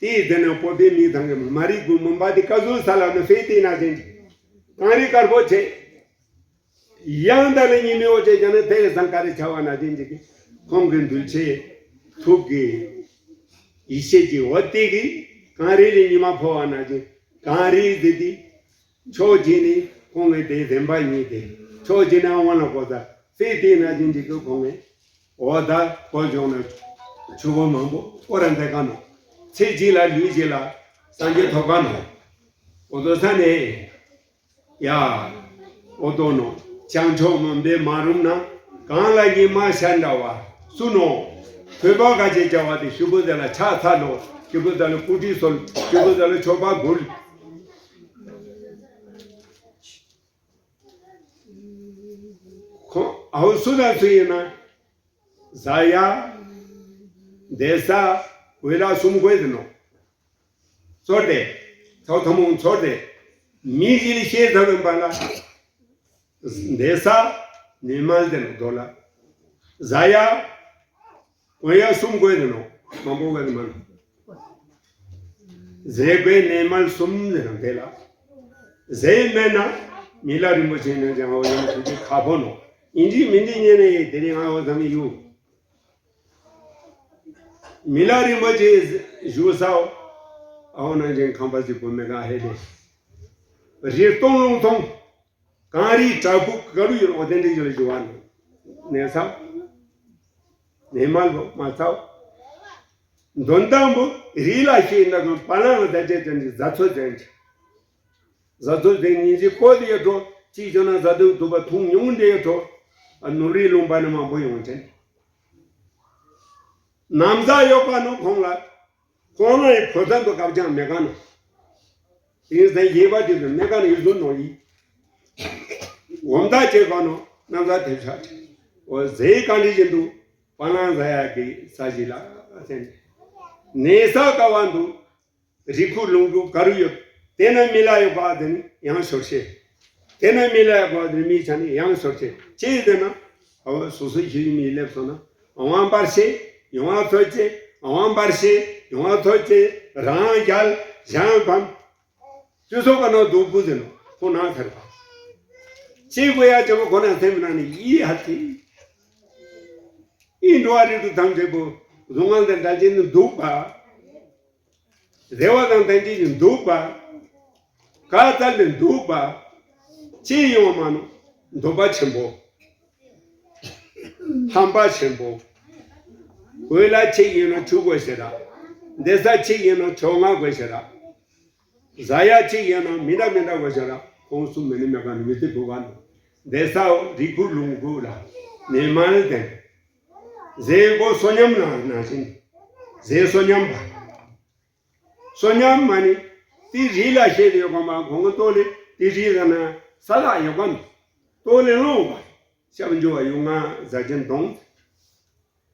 དེའི་དེ་ནས་པོ་དེ་མི་དང་གི་མ་རིག་གུ་མུན་པ་དེ་ཀ་ཟུར་ས་ལ་ནི་ཧྥེ་དེ་ན་ཅན་གྱི་གངས་རི་དཀར་པོ་ཆེ། ཡང་དག་ལ་ཉི་མའི་འོད་ཅེས་ཀྱང་ནི་དེ་ཡི་སང་ག་རེ་བྱ་བ་ན་དེ་འཇིག་གི། ཁོང་གི་འདུལ་བྱེད་ཐུགས་ཀྱི་ཡེ་ཤེས་ཀྱི་འོད་དེ་གིས་གངས་རི་ལས་ཉི་མ་འཕོ་བ་ན་ཅིང་གངས་རིའི་ཟེར་དེ་ཕྱོགས་གཅིག་ནས་ཁོང་གི་དེ་བདེན་པ་ཉིད་དེ་ཕྱོགས་གཅིག་ནས་དབང་ལ་གོ་ས་དཔེ་དེ་ན་ཅིང་འཇིག་གི་ཁོང་གི་འོ་ད་གོ་བྱུང་ན་ཆུ་བོ་མང་པོ་སྐོར་ར་འདེགས་ག་ནོ། ཚེ་གཅིག་ལ་ལུས་གཅིག་ལ་སངས་རྒྱས་ཐོབ་ག་ནོ། འོ་དོ་ས་ནས། ཡ། འོ་དོ་ནོ། བྱང་ཕྱོགས་མུན་པས་མ་རུམ་ན། གང་ལ་ཉི་མ་ཤར་འདྲ་བ། སུ་ནོ། ཐོས་པ་ག་ཅེས་བྱ་བ་དེ་ཞུ་བོ་ཟེར་ལ་ཕྱག་འཚལ་ལོ། ཞུ་བོ་ཟེར་ལ་སྐུ་ཁྲིད་གསོལ། ཞུ་བོ་ཟེར་ལ་མཆོད་པ་འབུལ། ཁོ་ཨའོ་སུ་དང་སུ་ཡིན་ན། ཟ་ཡ། བསྡད་ས། འོས་ལ་གསུམ་དགོས་ཟེར་ནོ། ཚོར་ཏེ། ཚོགས་ཐུན་མོང་ཚོར་ཏེ། མི་ཞིག་ལ་ཤེས་ཐུབ་པ་ལ། བསྡད་ས། ནི་མ་ཟེར་ནོ་དོ་ལ། ཟ་ཡ། འོས་ཡ་གསུམ་དགོས་ཟེར་ནོ། མང་པོ་དགོས་ཟེར་མ་ནོ། ཟས་གོས་གནས་མལ་གསུམ་ཟེར་ནོ་དེ་ལ། ཟས་མེད་ན་མི་ལ་རིན་པོ་ཆེ་ནས་ཀྱང་འོ་ཡང་དེ་དེ་ཁ་ཕོ་ནོ། ཡིན་གཅིག་མིན་གཅིག་ཉན་ནས་དེ་རིང་ང་འོ་ཟ་ནི་ཡོད། མི་ལ་རིན་པོ་ཆེ་བཞུགས་ས་འོ། ཨའོ་ནང་ཅན་ཁང་པ་ཟིག་པོ་མེད་ག་ཧེ་ལེ། རི་སྟོང་ལུང་སྟོང་། གངས་རིའི་བྲག་ཕུག་ག་རུ་ཡོད་འོ་དེ་འདྲ་ཡོད་ལ་བཞུགས་པ་ནི་ནས་ས། ནས་མ་ལོ་མ་ཚ། འདོན་དང་པོ་རི་ལ་ཤེས་ན་གང་པ་ལང་ལ་ད་ཅེ་ཅན་གྱི་བཟའ་ཚོ་ཅན་གྱི། བཟའ་ཚོ་ཅན་ཉིན་གཅིག་ཀོ་དེ་ཡོད་འགྲོ་གཅིག་བྱུང་ན་བཟའ་དུས་དུ་བ་འཐུང་མྱོང་འདྲེ་ཡོད་འགྲོ། ནུབ་རིའི་ལུང་པ་ནི་མང་པོ་ཡོང་ཅན། ནམ་བཟའ་ཡོད་པ་ནོ་ཁོང་ལ། ཁོང་ལ་ཡི་ཕོ་ཚན་དུ་སྐབས་ཀྱང་མེད་ག་ནོ། དེང་སང་ཡེ་བ་དེ་ཚོ་མེད་ག་ནོ་ཡིད་བཟུང་ནོ་ཡིན། འོམ་ཐག་བཅད་ག་ནོ་ནམ་བཟའ་དེ་ཆགས་ཆེ། འོ་ཟས་གང་འདྲི་བཞིན་དུ་པ་ལང་ཟ་ཡ་གི་ས་གཞི་ལ་ཟེར། ནས་ས་ཀ་བ་འདུག་རི་ཁུག་ལུང་ཁུག་ག་རུ་ཡོད། དེ་ན་མི་ལ་ཡོད་པ་དེ་ནི་ཡང་ཤོར་ཤེས། དེ་ན་མི་ལ་ཡོད་པ་དེ་ནི་མི་ཆ་ནི་ཡང་ཤོར་ཤེས་ཅི་ཡིན་ཟེར་ན། ཨ་བ་སོ་སོ་ཤི་མི་སླེབས་སོང་ན་ཨ་ཝང་པར་ཤེས་ཡོང་བ་ཚོད་ཅེ་ཨ་ཝང་པར་ཤེས་ཡོང་བ་ཚོད་ཅེ་རང་རྒྱལ་གཞན་ཕམ། ཅི་སོགས་ཀ་ན་སྡུག་པོ་ཟེར་ནོ་ཁོ་ན་ཚར་བ། ཅི་དགོས་ཡ་ཅི་མོ་ཁོ་ན་སེམས་ནང་ནི་ཡི་ཧ་ཏི། ཨིན་འགྲོ་བ་རིགས་དྲུག་ཐམས་ཅད་པོ་གཟུགས་ངག་དང་འདྲ་ཅན་ནི་སྡུག་པ། རེ་བ་དང་ལྡན་ཅིང་འདུག་པ། ག་ཙམ་ནས་འདུག་པ། ཅི་ཡོང་མ་ནོ། འདོད་པ་ཆེན་པོ། ཧམ་པ་ཆེན་པོ། འོས་ལ་ཅིག་ཡིན་ན་ཆུ་དགོས་ཤེས་ར། བསྡད་ས་ཅིག་ཡིན་ན་ཆུ་ང་དགོས་ཤེས་ར། ཟ་ཡ་ཅིག་ཡིན་ན་མི་འདྲ་མི་འདྲ་དགོས་ཤེས་ར། ཁོང་གསུམ་མེད་ནི་མེད་པ་ནི་མི་ཚེ་འདུག་ག་ནོ། བསྡད་ས་རི་ཁུག་ལུང་ཁུག་ལ་ནས་མ་ལྡན། ཟས་གོས་བསོད་སྙོམས་ལ་ནང་བཞིན། ཟས་བསོད་སྙོམས་པ། བསོད་སྙོམས་མ་ནི། དེ་རི་ལ་བཤད་དེ་ཡོད་ག་མ་གོང་གི་ལྟོ་ལེ་དེ་རི་ལ་ན་ས་ལ་ཡོད་ག་མ། ལྟོ་ལེ་ལོང་བ། ཤ་བ་འཇུ་བ་ཡོད་ང་ཟ་ཅན་གདོང་།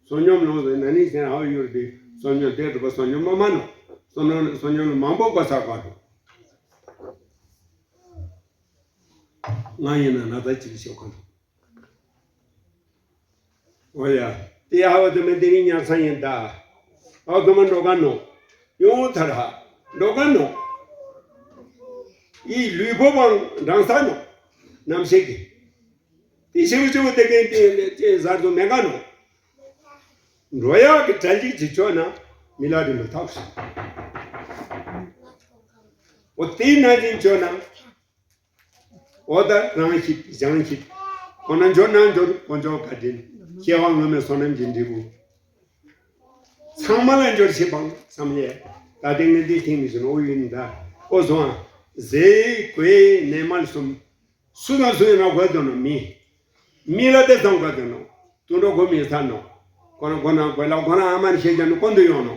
བསོད་སྙོམས་ལོང་ཟེར་ན་ནི་སེམས་ཧ་ཡུར་དེ་བསོད་སྙོམས་དེ་རུ་བ་བསོད་སྙོམས་མ་མ་ནོ། བསོད་སྙོམས་བསོད་སྙོམས་ལ་མང་པོ་གོ་ས་ག་འགྲོ། ང་ཡིན་ན་ན་ད་ཅིག་ཤོག་ག་འགྲོ། འོ་ཡ། དེ་ཧ་བ་དུ་མ་དེ་རིང་ཉར་ཚང་ཡིན་ད། ཨ་དུ་མ་འགྲོ་ག་ནོ། ཡོང་ཐར་ཧ། འགྲོ་ག་ནོ། ཡི་ལུས་པོ་བང་འགྲང་ས་ནོ། རྣམ་ཤེས་ཀྱི། དེ་ཤི་བ་ཆུ་བོ་དེ་གན་དེ་དེ་ཟར་དུ་མེད་ག་ནོ། འགྲོ་ཡག་གི་གྲ་འཇིགས་ཀྱི་ཆོད་ན་མི་ལ་རིམ་པ་ཐག་སོང་། འོ་དེ་ན་ཅིན་ཆོད་ན། འོ་ད་རང་ཤིག་གཞན་ཤིག་ཁོ་ན་འབྱོར་ན་འབྱོར་དཀོན་མཆོག་བཀའ་དྲིན་སྐྱེ་བ་སྔོན་མའི་བསོད་ནམས་ཀྱི་འབྲས་བུ། ཚང་མ་ལ་འབྱོར་ཤིག་བང་བསམ་ཡས། ད་ལྟའི་ངས་འདི་ཐེངས་མི་བྱུང་ཨོ་ཡིན་ད་ཨོ་སོང་ཨ། ཟས་གོས་གནས་མལ་གསུམ། སུ་དང་སུ་ཡིན་ན་དགོས་དོན་ནོ་མི། མི་ལ་དེ་ཙམ་དགོས་དོན་ནོ། དུད་འགྲོ་དགོས་མི་ཚར་ནོ། ཁོ་རང་ཁོ་རང་གོས་ལ་ཁོ་རང་ཨ་མར་བཤད་ཀྱང་ནི་ཀུན་ཏུ་ཡོང་ནོ།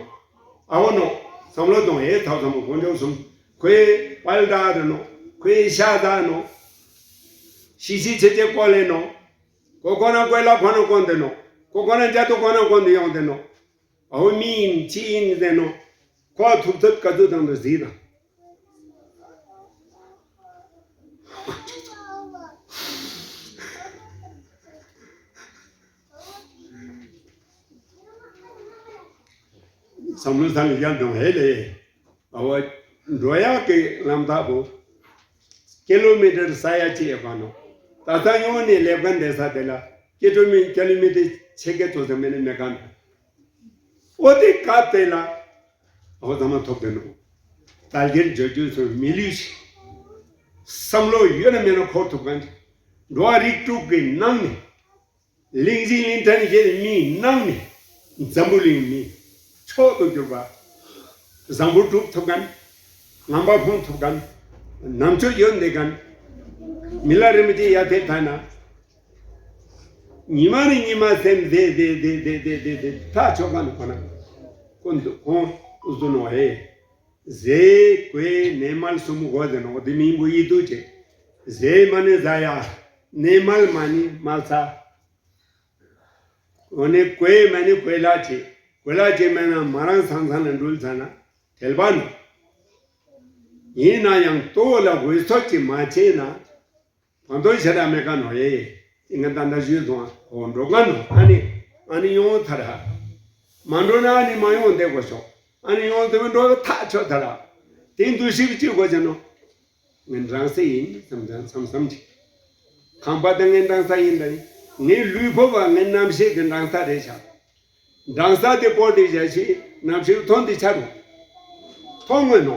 ཨ་འོ་ནོ། བསམ་བློ་གཏོང་ཨེ་ཐབས་ཚང་མ་དཀོན་མཆོག་གསུམ། ཁོའི་དཔལ་དག་རེད་ནོ། ཁོའི་ཤ་དག་ནོ། ཤི་ཤི་ཆེ་ཆེ་ཀོ་ལེ་ནོ། ཁོ་ཁོ་རང་གོས་ལ་ཁོ་རང་ཀུན་ཏུ་ནོ། ཁོ་ཁོ་རང་རྒྱ་ཏུ་ཁོ་རང་ཀུན་ཏུ་ཡོང་དེ་ནོ། ཨ་འོ་མི་ཡིན་ཅི་ཡིན་ཟེར་ནོ། ཁོ་ཐུབ་ཚོད་ག་ཚོད་དང་དུ་གཟིགས་དང་། བསམ་བློ་ས་ནས་ཡར་འགྲོ་ཧེ་ལས། ཨ་བ། འགྲོ་ཡག་གི་ལམ་ཐག་པོ། ཀི་ལོ་མི་ཊར་ས་ཡ་གཅིག་ཡོད་པ་ནོ། ད་ལྟ་ཡོང་ནས་ལེབ་ཀ་འདེད་ས་དེ་ལ་ཀི་ལོ་མི་ཀི་ལོ་མི་ཊར་ཕྱེད་ཀ་ཙམ་ཟེར་མེད་ནས་མེད་ཀ་འདུག་ཨོ་དེ་སྐབས་དེ་ལ་ཨོ་ཚང་མ་ཐོབ་དེ་ནོ། དལ་འགྱུར་འཇོར་འཇོར་སོང་མི་ལུས་ཤིག་བསམ་བློ་ཡོད་ན་མེད་ན་འཁོར་ཐུབ་མཁན་ཅིག་འགྲོ་བ་རིགས་དྲུག་གི་ནང་ནས། གླིང་བཞི་གླིང་ཕྲན་བཞི་མིའི་ནང་ནས་འཛམ་བུ་གླིང་མི་མཆོག་ཏུ་གྱུར་པ། བཟང་པོ་སྒྲུབ་ཐུབ་མཁན། ངང་པ་ཕུང་ཐུབ་མཁན། ནམ་ཆོས་ཡོད་འདི་མཁན། མི་ལ་རིན་པོ་ཆེ་ཡར་ཐེབས་ཐ་ན། ཉི་མ་རེ་ཉི་མ་སེམས་བདེ་བདེ་ཐག་ཆོད་མཁན་ཁོ་ན། ཁོ་འདུག་ཁོང་ཨུ་ཟུ་ནོ་ཨེ། ཟས་གོས་གནས་མལ་གསུམ་དགོས་ཟེར་ནོ་འདི་མིང་པོ་ཡིད་དུ་བྱེད། ཟས་མ་ནི་ཟ་ཡ། གནས་མལ་མ་ནི་མལ་ས། འོ་ནི་གོས་མ་ནི་གོས་ལག་བྱེད། གོས་ལག་བྱེད་མེད་ན་མ་རང་སང་སང་ལ་འགྲུལ་ཚར་ན་དལ་བ་ནི། ཡིན་ན་ཡང་ལྟོ་ལ་འོས་ཚོད་ཅིག་མ་བྱས་ན། བང་དོ་ཞེ་དྲག་མེད་ཀ་ནོ་ཡེ། ཏི་ང་ད་ལྟ་ཞུས་སོང་ཨ། འོ་འགྲོ་ཀ་ནོ་ཨ་ནི། ཨ་ནི་ཡོང་ཐར་ཧ། མ་འགྲོ་ན་ཨ་ནི་མ་ཡོང་བསྡད་དགོས་ཤོག་ཨ་ནི་ཡོང་དུས་འགྲོ་ཐག་ཆོད་ཐར་ཧ། དེ་འདུ་ཤེས་ཀྱི་གཅིག་དགོས་ཀྱི་ནོ། ངའི་འབྲང་ས་ཡིན་བསམ་བསམ་བསམ་བསམ་གྱི། ཁང་པ་དེ་ངའི་འབྲང་ས་ཡིན་ད་ཡིན། ངའི་ལུས་ཕུང་བ་ངའི་རྣམ་ཤེས་ཀྱི་འབྲང་ས་རེད་ཤག་འབྲང་ས་དེ་སྤོ་དེ་བཞག་ཤི་རྣམ་ཤེས་ཐོན་དེ་ཆ་རུ། ཐོན་དངོས་ནོ།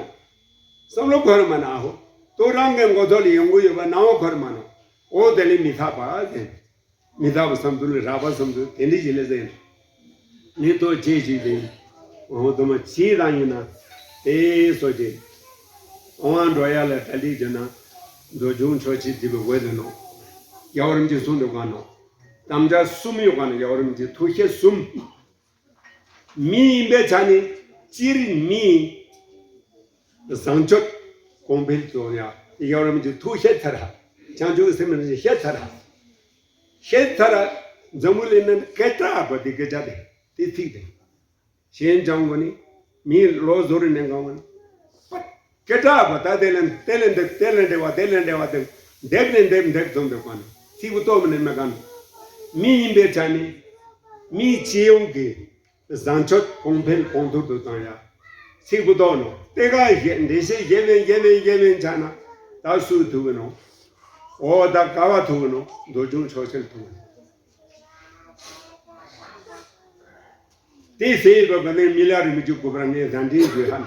བསམ་བློ་འཁོར་མ་ན་ཧོ། ཏོ་རང་གི་མགོ་ཐོག་ལ་ཡོང་གི་ཡོད་པ་ནང་བ་འཁོར་མ་ནོ། འོ་དེ་ལས་མི་ཐག་པ་ཟེར། མི་ཐག་པ་བསམ་ཚུལ་ལ་རགས་པ་བསམ་ཚུལ་དེ་འདྲ་ཞིག་ལས་ཟེར། ནི་ཏོ་ཅེ་ཞིག་དེ། འོ་དུ་མ་ཅི་རང་ཡིན་ན། དེ་སོ་ཅེ། འོང་བ་འགྲོ་ཡ་ལ་ད་ལྟའི་རྒྱུ་ན། འདོད་ཆུང་ཆོག་ཅིག་འདི་བའི་འོས་དེ་ནོ། རྒྱལ་བ་རིན་པོ་ཆེ་གསུང་འདོད་ག་ནོ། དམ་བཅའ་གསུམ་ཡོད་ག་ནོ་རྒྱལ་བ་རིན་པོ་ཆེ་ཐུགས་བཞེད་གསུམ། མི་ཡིན་པའི་ཆ་ནས་སྤྱིར་མི་བཟང་སྤྱོད་གོང་འཕེལ་གཏོང་ཡ་ཡག་རམ་གྱི་ཐུགས་བཞེད་ཚར་ར། བྱང་ཆུབ་སེམས་རེ་བཞེད་ཚར་ར། བཞེད་ཚར་ར། འཛམ་བུ་གླིང་ན་སྐད་གྲགས་པ་དེ་སྐད་ཆ་དེ་དེ་ཚིག་དེ། གཞན་བྱང་གོ་ནི་མིའི་ལོ་བཟོ་རུ་ནས་གང་བ་ནི། སྐད་གྲགས་པ་ད་དེ་ལན་དེ་ལན་འདེབས་དེ་ལན་འདེབས་བ་དེ་ལན་འདེབས་བ་དེ་འདེབས་ནས་འདེབས་འདེབས་འཛོམས་འདེབས་པ་ནི་ཚིག་པོ་སྟོབས་ནས་མེད་ག་ནི། མི་ཡིན་པའི་ཆ་ནི། མིའི་སྤྱི་ཡོངས་ཀྱི་བཟང་སྤྱོད་གོང་འཕེལ་གོང་མཐོར་དུ་བཏང་ཡ། ཚིག་པོ་སྟོབས་ནོ། དེ་ག་བཞེད་འགྲེལ་བཤད་བཞེད་བན་བཞེད་བན་བཞེད་བན་ཆ་ན་ད་སུ་ཐུབ་གི་ནོ། འོ་ད་ག་བ་ཐུབ་གི་ནོ། འདོད་ཆུང་ཆོག་ཤེས་ཐུབ་གི་ནོ། དེ་ཟེར་བ་ག་ནས་མི་ལ་རིན་པོ་ཆེ་གོ་བར་ངས་བཟང་འདྲིན་བཟོས་ཧ་ན།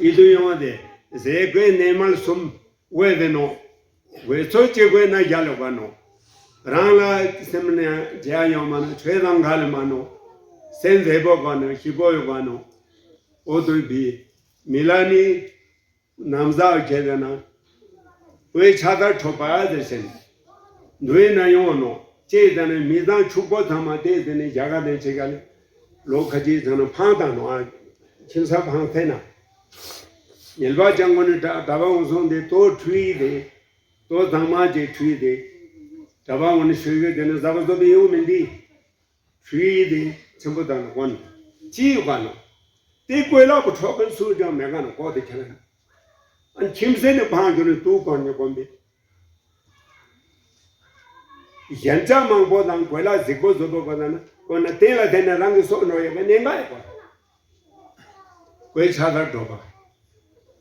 ཡིད་དུ་ཡོང་བ་དེ་ཟས་གོས་གནས་མལ་གསུམ་འོས་དེ་ནོ། འོས་ཚོད་ཅི་དགོས་ན་རྒྱ་ལོག་པ་ནོ། རང་ལ་སེམས་ནས་རྒྱ་ཡོང་མ་ནོ་ཆོས་དང་འགལ་མ་ནོ། སེམས་བདེ་པོ་ག་ནོ་ཞི་པོ་ཡོད་པ་ནོ། འོ་དུ་བི་མི་ལ་ནི། ནམ་ཟག་བྱས་ཏེ་ན། བོད་ཆ་ཚར་ཁྲོ་པ་དེ་ཟེར། འདུས་ན་ཡོང་ནོ། ཅེས་ཟེར་ནས་མི་ཚང་ཕྱུག་པོ་ཚང་མ་དེ་ཟེར་ནས་རྒྱ་གར་དེ་ཆེ་ག་ལ། ལོ་ཁ་ཅིག་ཚང་ན་ཕང་དང་ནོ་ཨ། ཁྱིམ་ས་ཕང་ཚེ་ན། ཉལ་པ་ཅང་གོ་ནི་གྲྭ་པ་འོང་སོང་དེ་ལྟོ་ཁྲུས་དེ། ལྟོ་ཚང་མ་ཅེས་ཁྲུས་དེ། གྲྭ་པ་འོང་ནི་ཤོད་ཡོད་དེ་ནི་ཟ་བ་བཟོ་དེ་ཡོང་མིན་དེ། ཧྲུའི་དེ་ཆེན་པོ་དང་དབོན་ཅི་ཡོད་པ་ནོ། དེ་བཀོད་ལག་པོ་འཕྲོག་མཁན་སུ་ཀྱང་མེད་ག་ནོ་ལྐོག་དེ་ཁྱེད་རང་། ཨ་ཁྱིམ་སེ་ནི་ཕང་གྱུར་ནས་དུག་གོན་ནས་གོན་པས། གཞན་ཆ་མང་པོ་དང་བཀོད་ལག་གཟིགས་པོ་བཟོ་པོ་གོ་ན་ན་གོ་ན་དེ་ལ་བརྟེན་ནས་རང་གི་སྲོག་ནོར་ཡོད་པའི་གནས་འགག་ཡོད་པ། བོད་ཆ་ཚར་འགྲོ་པ།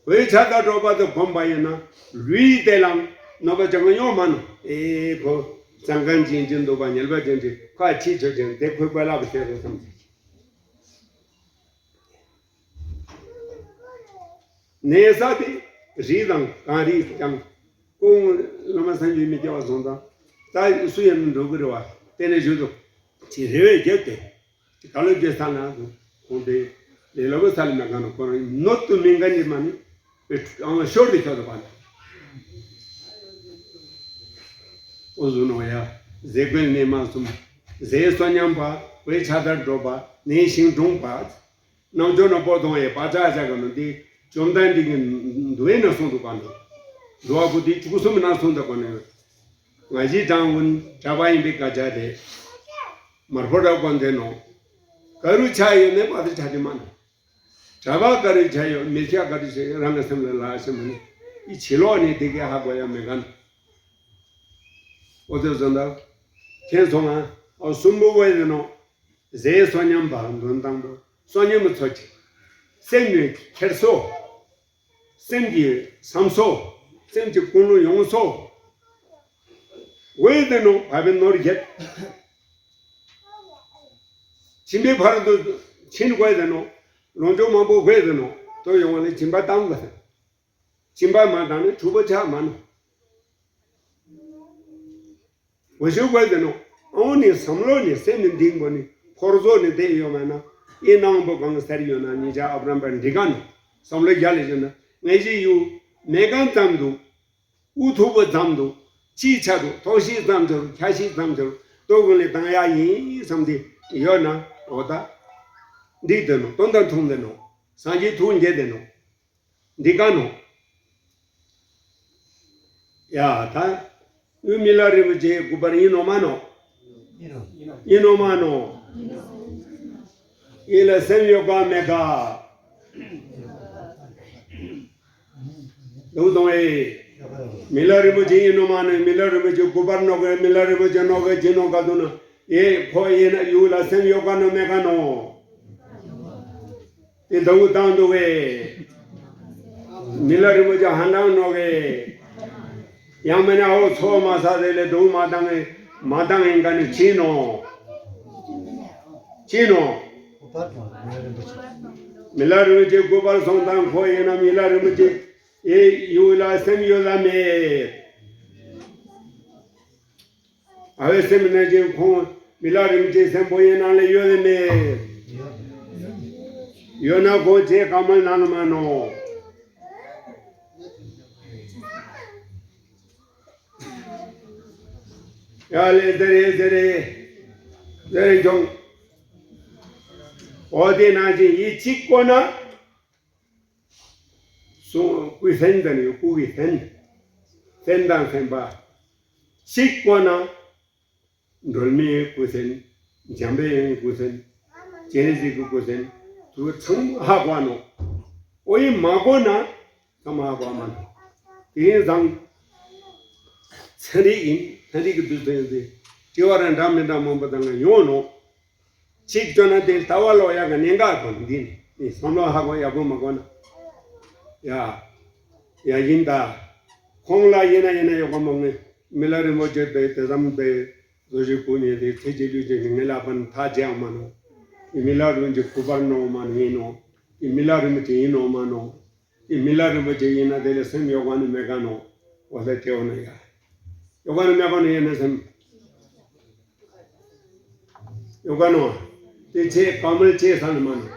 བོད་ཆ་ཚར་འགྲོ་པ་དེ་གོམས་པ་ཡིན་ན་ལུས་དེ་ལ་གནོད་པ་ཅང་གང་ཡོང་མ་ནོ། ཨེ་ཁོ་གཙང་ཁང་ཅན་ཅན་འདུག་པ་ཉལ་པ་ཅན་ཅན་ཁ་ཕྱི་ཆོས་ཅན་དེ་ཁོའི་བཀའ་ལག་བྱས་རེད་བསམ་གྱི། གནས་ས་དེ་རི་དང་གངས་རི་ཀྱང་ཀུན་སློབ་མ་སངས་རྒྱས་མི་སྐྱེ་བ་སོང་ཙང་ད་སུ་ཡང་མི་འགྲོ་གི་རེད་བ། དེ་ནས་བཞུད་དུ་ཅི་རེ་བས་བརྒྱབ་སྟེ། དེ་ག་ལོ་བརྒྱབ་ས་ན་ཁོང་དེ་ལས་སླ་པོ་ས་ལས་མ་གང་ན་ཁོ་རང་ནོར་དུ་མི་འགའ་ཉིད་མ་ནི་བའི་ཨང་ཤོར་དེ་ཁྱོད་དུ་བ་ནི། འོ་བཟུང་ནོ་ཡ་ཟས་གོས་གནས་མལ་གསུམ། ཟས་གསོག་ཉམས་པ། བའི་ཆ་དར་འགྲོ་བ། ནས་ཤིང་གྲོང་པ། རྣམ་འབྱོར་ན་པོ་དང་ཡེ་པ་ཅག་ཅག་གི་ནང་དེ་བཅོམ་ལྡན་འདས་ཀྱི་འདུལ་བའི་ནང་གསུངས་འདུག་པ་ནི། འགྲོ་བ་པོ་དེ་བཅུ་གསུམ་ནང་གསུངས་འདུག་པ་ནི། ང་བཞི་གྲངས་ཀུན་གྲྭ་པ་ཡིན་པའི་སྐད་ཆ་དེ། མར་ཕོ་རབ་ཀོན་དེ་ནོ། ག་རུ་ཆ་ཡོད་ནས་པ་དེ་ཆ་དེ་མ་ནི། གྲྭ་པ་ག་རེ་བྱས་ཡོད། མི་སྐྱ་ག་རེ་བྱས་ཡོད། རང་གི་སེམས་ལ་ལག་ཤེས་མ་ནི། ཨི་བྱེད་ལོག་ནི་དེ་གའི་ཧ་གོ་ཡ་མེད་ག་ནི། ཨོ་ཙེ་བཟོ་འདབ། མཁྱེན་སོང་ང་། ཨོ་གསུམ་པོ་བས་ནི་ནོ། ཟས་གསོག་ཉམས་པ་འདོན་སྟངས་པོ། གསོག་ཉམས་པ་ཚོ་ཅིག་སེམས་ནི་ཁྱེར་སོ། སེམས་ཀྱི་བསམ་སོ། སེམས་ཀྱི་ཀུན་སློང་ཡོང་སོ། འོད་དེ་ནོ་བབ་པའི་ནོར་བརྒྱད། ཕྱིན་པའི་བར་དུ་ཕྱིན་དགོས་དེ་ནོ། ལོངས་སྤྱོད་མང་པོ་དགོས་དེ་ནོ། དོ་ཡོང་བ་ལས་སྦྱིན་པ་བཏང་དགོས་དེ། སྦྱིན་པ་མ་བཏང་ནས་འཁྲུག་པོ་ཆགས་མ་ནོ། འོ་ཞུ་དགོས་དེ་ནོ། ཨོ་ནི་བསམ་བློ་ནི་སེམས་ནི་འདིང་དགོས་ནི་འཁོར་ཚོགས་ནི་བསྡད་ཡོད་མ་ན། ཨེ་ནང་པོ་གང་གི་སར་ཡོད་ན་ཉིན་ཆ་ཨབ་རམ་པ་འདི་ག་ནོ། བསམ་བློ་རྒྱ་ལས་བྱུང་ན་ངས་ཞིག་ཡུ་མེ་གང་ཙམ་འདུག་དབུ་ཐུག་པོ་ཙམ་དུ། ཅིའི་ཆ་དུ་ཐོག་ཤིག་ཙམ་འབྱོར། ཁྱ་ཤིག་ཙམ་འབྱོར། ལྟོ་གོན་ལས་བཏང་ཡག་ཡིན་བསམ་སྟེ་ཡོད་ན། འོ་ད་འགྲིག་དེ་ནོ། དོན་དང་མཐུན་དེ་ནོ། སངས་རྒྱས་ཐུགས་མཇལ་དེ་ནོ། འདི་ག་ནོ། ཡ་ད། འུ་མི་ལ་རིན་པོ་ཆེ་སྐུ་པར་ཡིན་ནོ་མ་ནོ། ཡིན་ནོ་མ་ནོ། ཡིན་ལ་སེམས་ཡོད་ག་མེད་ག། ལུགས་དང་ཨེ། མི་ལ་རིན་པོ་ཆེ་ཡིན་ནོ་མ་ནོ། མི་ལ་རིན་པོ་ཆེ་སྐུ་པར་ནོ་གི། མི་ལ་རིན་པོ་ཆེ་ནོ་གི་ཅི་ནོ་ག་དུ་ན། ཨེ་ཁོ་ཡིན་ན་ཡུ་ལ་སེམས་ཡོད་ག་ནོ་མེད་ག་ནོ། དེ་དུ་བཏང་འདུག་གས། མི་ལ་རིན་པོ་ཆེ་ཧ་འདང་ནོ་གས། ཡང་མིན་ན་ཨོ་ཚོ་མ་ས་དེ་ལས་དུ་མ་བཏང་གས། མ་བཏང་ཡིན་ག་ནི་ཕྱིན་ནོ། ཕྱིན་ནོ། མི་ལ་རིན་པོ་ཆེ་སྐུ་པར་སོང་དང་ཁོ་ཡིན་ན་མི་ལ་རིན་པོ་ཆེ་ཨེ་ཡུ་ལ་སེམས་ཡོད་ལ་མེད། ཨ་བའི་སེམས་ནང་བཞིན་ཁོང་མི་ལ་རིན་པོ་ཆེ་སེམས་པོ་ཡིན་ནང་ལས་ཡོད་ལ་མེད། ཡོད་ན་ཁོང་ཆེ་ག་མ་ནང་ལ་མ་ནོ། ཡ་ལེ་ཟེར་རེ་ཟེར་རེ་ཟེར་རེ་ཀྱང་། འོ་དེ་ནང་བཞིན་ཡིད་གཅིག་བསྐོ་ན། སོ་སྐུའི་ལྷན་དང་ནི་སྐུ་གི་ལྷན། ལྷན་དང་ལྷན་པ། གཅིག་བསྐོ་ན། སྒྲོལ་མའི་སྐུ་ལྷན། འཇམ་པའི་དབྱངས་སྐུ་ལྷན། སྤྱན་རས་གཟིགས་ཀྱི་སྐུ་ལྷན། དུ་ཚང་མ་ཧ་གོ་ནོ། ཨོ་ཡིན་མ་གོ་ན། ཚང་མ་ཧ་གོ་མ་ནོ། དེ་ཡིན་ཙང་། ཚན་རིག་ཡིན། ཚན་རིག་གི་དུས་ཚོད་ཡིན་ཏེ། དྲི་བ་རང་འདྲ་མི་འདྲ་མང་པོ་དང་ཡོང་ནོ། གཅིག་བཅོ་ན་དེ་ལྟ་བ་ལོག་ཡག་གི་གནད་འགག་དང་འདི་ནི་བསམ་བློ་ཧ་གོ་ཡག་པོ་མ་གོ་ན། ཡ། ཡ་ཡིན་ད། ཁོང་ལ་ཡིན་ན་ཡིན་ན་ཡོད་གོ་མ་ངེས། མི་ལ་རིན་པོ་ཆེ་དེ་དེ་ཙམ་དེ་བཟོ་ཞིག་གུ་ནས་དེ་ཚེ་གཅིག་ལུས་ཀྱི་ངེས་ལ་ཕན་ཐ་ཅི་ཡང་མ་ནོ། མི་ལ་རིན་གྱི་སྐུ་པར་ནོ་མ་ནོ་ཡིན་ནོ། མི་ལ་རིན་པོ་ཆེ་ཡིན་ནོ་མ་ནོ། དེ་མི་ལ་རིན་པོ་ཆེ་ཡིན་ན་དེ་ལས་སེམས་ཡོད་ག་ནི་མེད་ག་ནོ། འོ་ལ་དེ་འོ་ན་ཡ། ཡོད་ག་ནི་མེད་ག་ནི་ཡིན་ན་སེམས། ཡོད་ག་ནོ། དེ་ཆེ་བ་མོ་ཆེ་ས་ནི་མ་ནོ།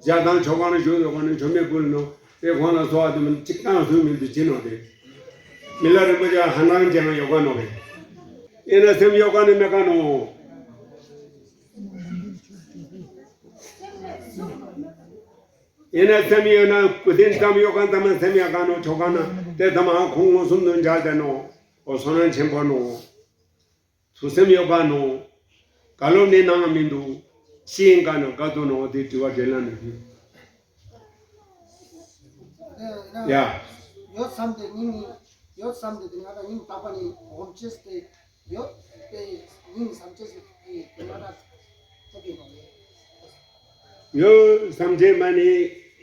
ཇ་དང་ཆོ་ག་ནི་བཞུགས་ཡོད་ག་ནི་ཆོ་མེད་ཀུན་ནོ། དེ་ཁོང་ལ་གསོ་བ་དེ་མི་གཅིག་གང་སུ་མི་འདུག་ཅི་ནོ་དེ། མི་ལ་རིན་པོ་ཆེ་ཧ་ནང་ཅན་ཡོད་ག་ནོ་གི། ཡིན་ན་སེམས་ཡོད་ག་ནི་མེད་ག་ནོ། ཡིན་ན་སེམས་ཡོད་ན་སྐུ་རྟེན་ཙམ་ཡོད་ག་ཙམ་སེམས་ཡོད་ག་ནོ་ཆོག་ག་ན་དེ་ཙམ་ཧ་ཁོང་ངོ་སུམ་དུ་འཇགས་ཏེ་ནོ། འོ་བསོད་ནམས་ཆེན་པོ་ནོ། ཐུགས་སེམས་ཡོད་ག་ནོ། ག་ལོ་ནི་ནང་མི་འདུག་ཤི་ཡིན་ག་ནོ་ག་དུ་ནོ་དེ་དྲི་བ་དྲིས་ལན་ནི་ཡ། ཡོད་བསམ་དེ་སྙིང་ནི་ཡོད་བསམ་དེ་དེ་ང་དང་སྙིང་ཐག་པ་ནི་ཧོམ་ཅེས་ཏེ་ཡོད་དེ་སྙིང་བསམ་ཅེས་ཏེ་དེ་ང་དང་ཐུག་གི་ནོ། ཡོད་བསམ་དེ་མ་ནི་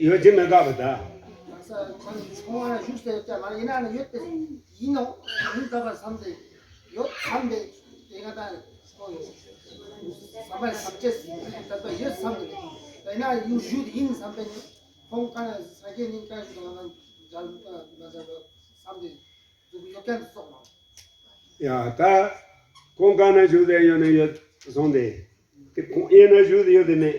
ཡོད་ཅི་མེད་ག་བ་ད། ང་ས་ཁོང་ཁོང་ང་བཞུགས་ཏེ་ཡོད་ཀྱང་མ་ཡིན་ན་ནི་ཡོད་དེ་ཡིན་ནོ། སྙིང་ཐག་པ་བསམ་དེ་ཡོད་བསམ་དེ་དེ་ང་དང་ཁོང་ཡོད་བསམ་པ་བསམ་ཅེས་ཏེ་ཡོད་བསམ་དེ་དེ་ན་ཡུལ་བཞུགས་ཡིན་བསམ་པས་ནི། ཁོང་ཀ་ས་སྐྱེ་ནི་ཀ་ཞུ་དང་ན་འཇལ་ན་འཇལ་བསམ་དེ་འདུག་ཡོད་ཀྱང་སོགས་མང་། ཡ་ད་ཁོང་ཀ་ན་བཞུགས་དེ་ཡོད་ནི་ཡོད་སོང་དེ། དེ་ཁོང་ཨེ་ན་བཞུགས་དེ་ཡོད་དེ་མེད།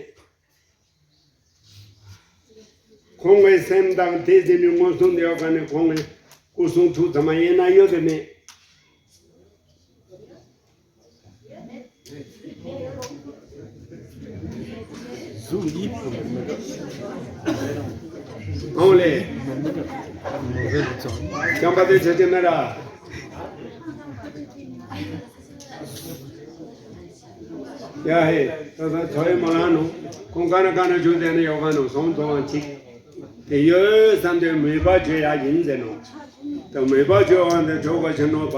ཁོང་གི་སེམས་དང་དེ་ཟིན་ནི་མངོན་སུམ་དེ་ཡོད་ཀ་ནི་ཁོང་གི་སྐུ་གསུང་ཐུགས་ཚང་མ་ཨེ་ན་ཡོད་དེ་མེད། ཨོང་ལེ། ཅམ་པ་དེ་ཆ་ཅན་ན་ར། ཡ་ཧེ། ད་ད་ཚོ་ཡི་མོ་ལ་ནོ། ཁོང་ཀ་ན་ཀ་ན་བྱུང་དེ་ནི་ཡོ་ག་ནོ་སོང་ཚོ་བང་ཅིག་དེ་ཡོད་བསམ་དེ་མོས་པ་བྱོས་ཡ་ཡིན་ཟེར་ནོ། ད་མོས་པ་བྱོས་བང་དེ་བྱོས་ག་ཆེ་ནོ་པ།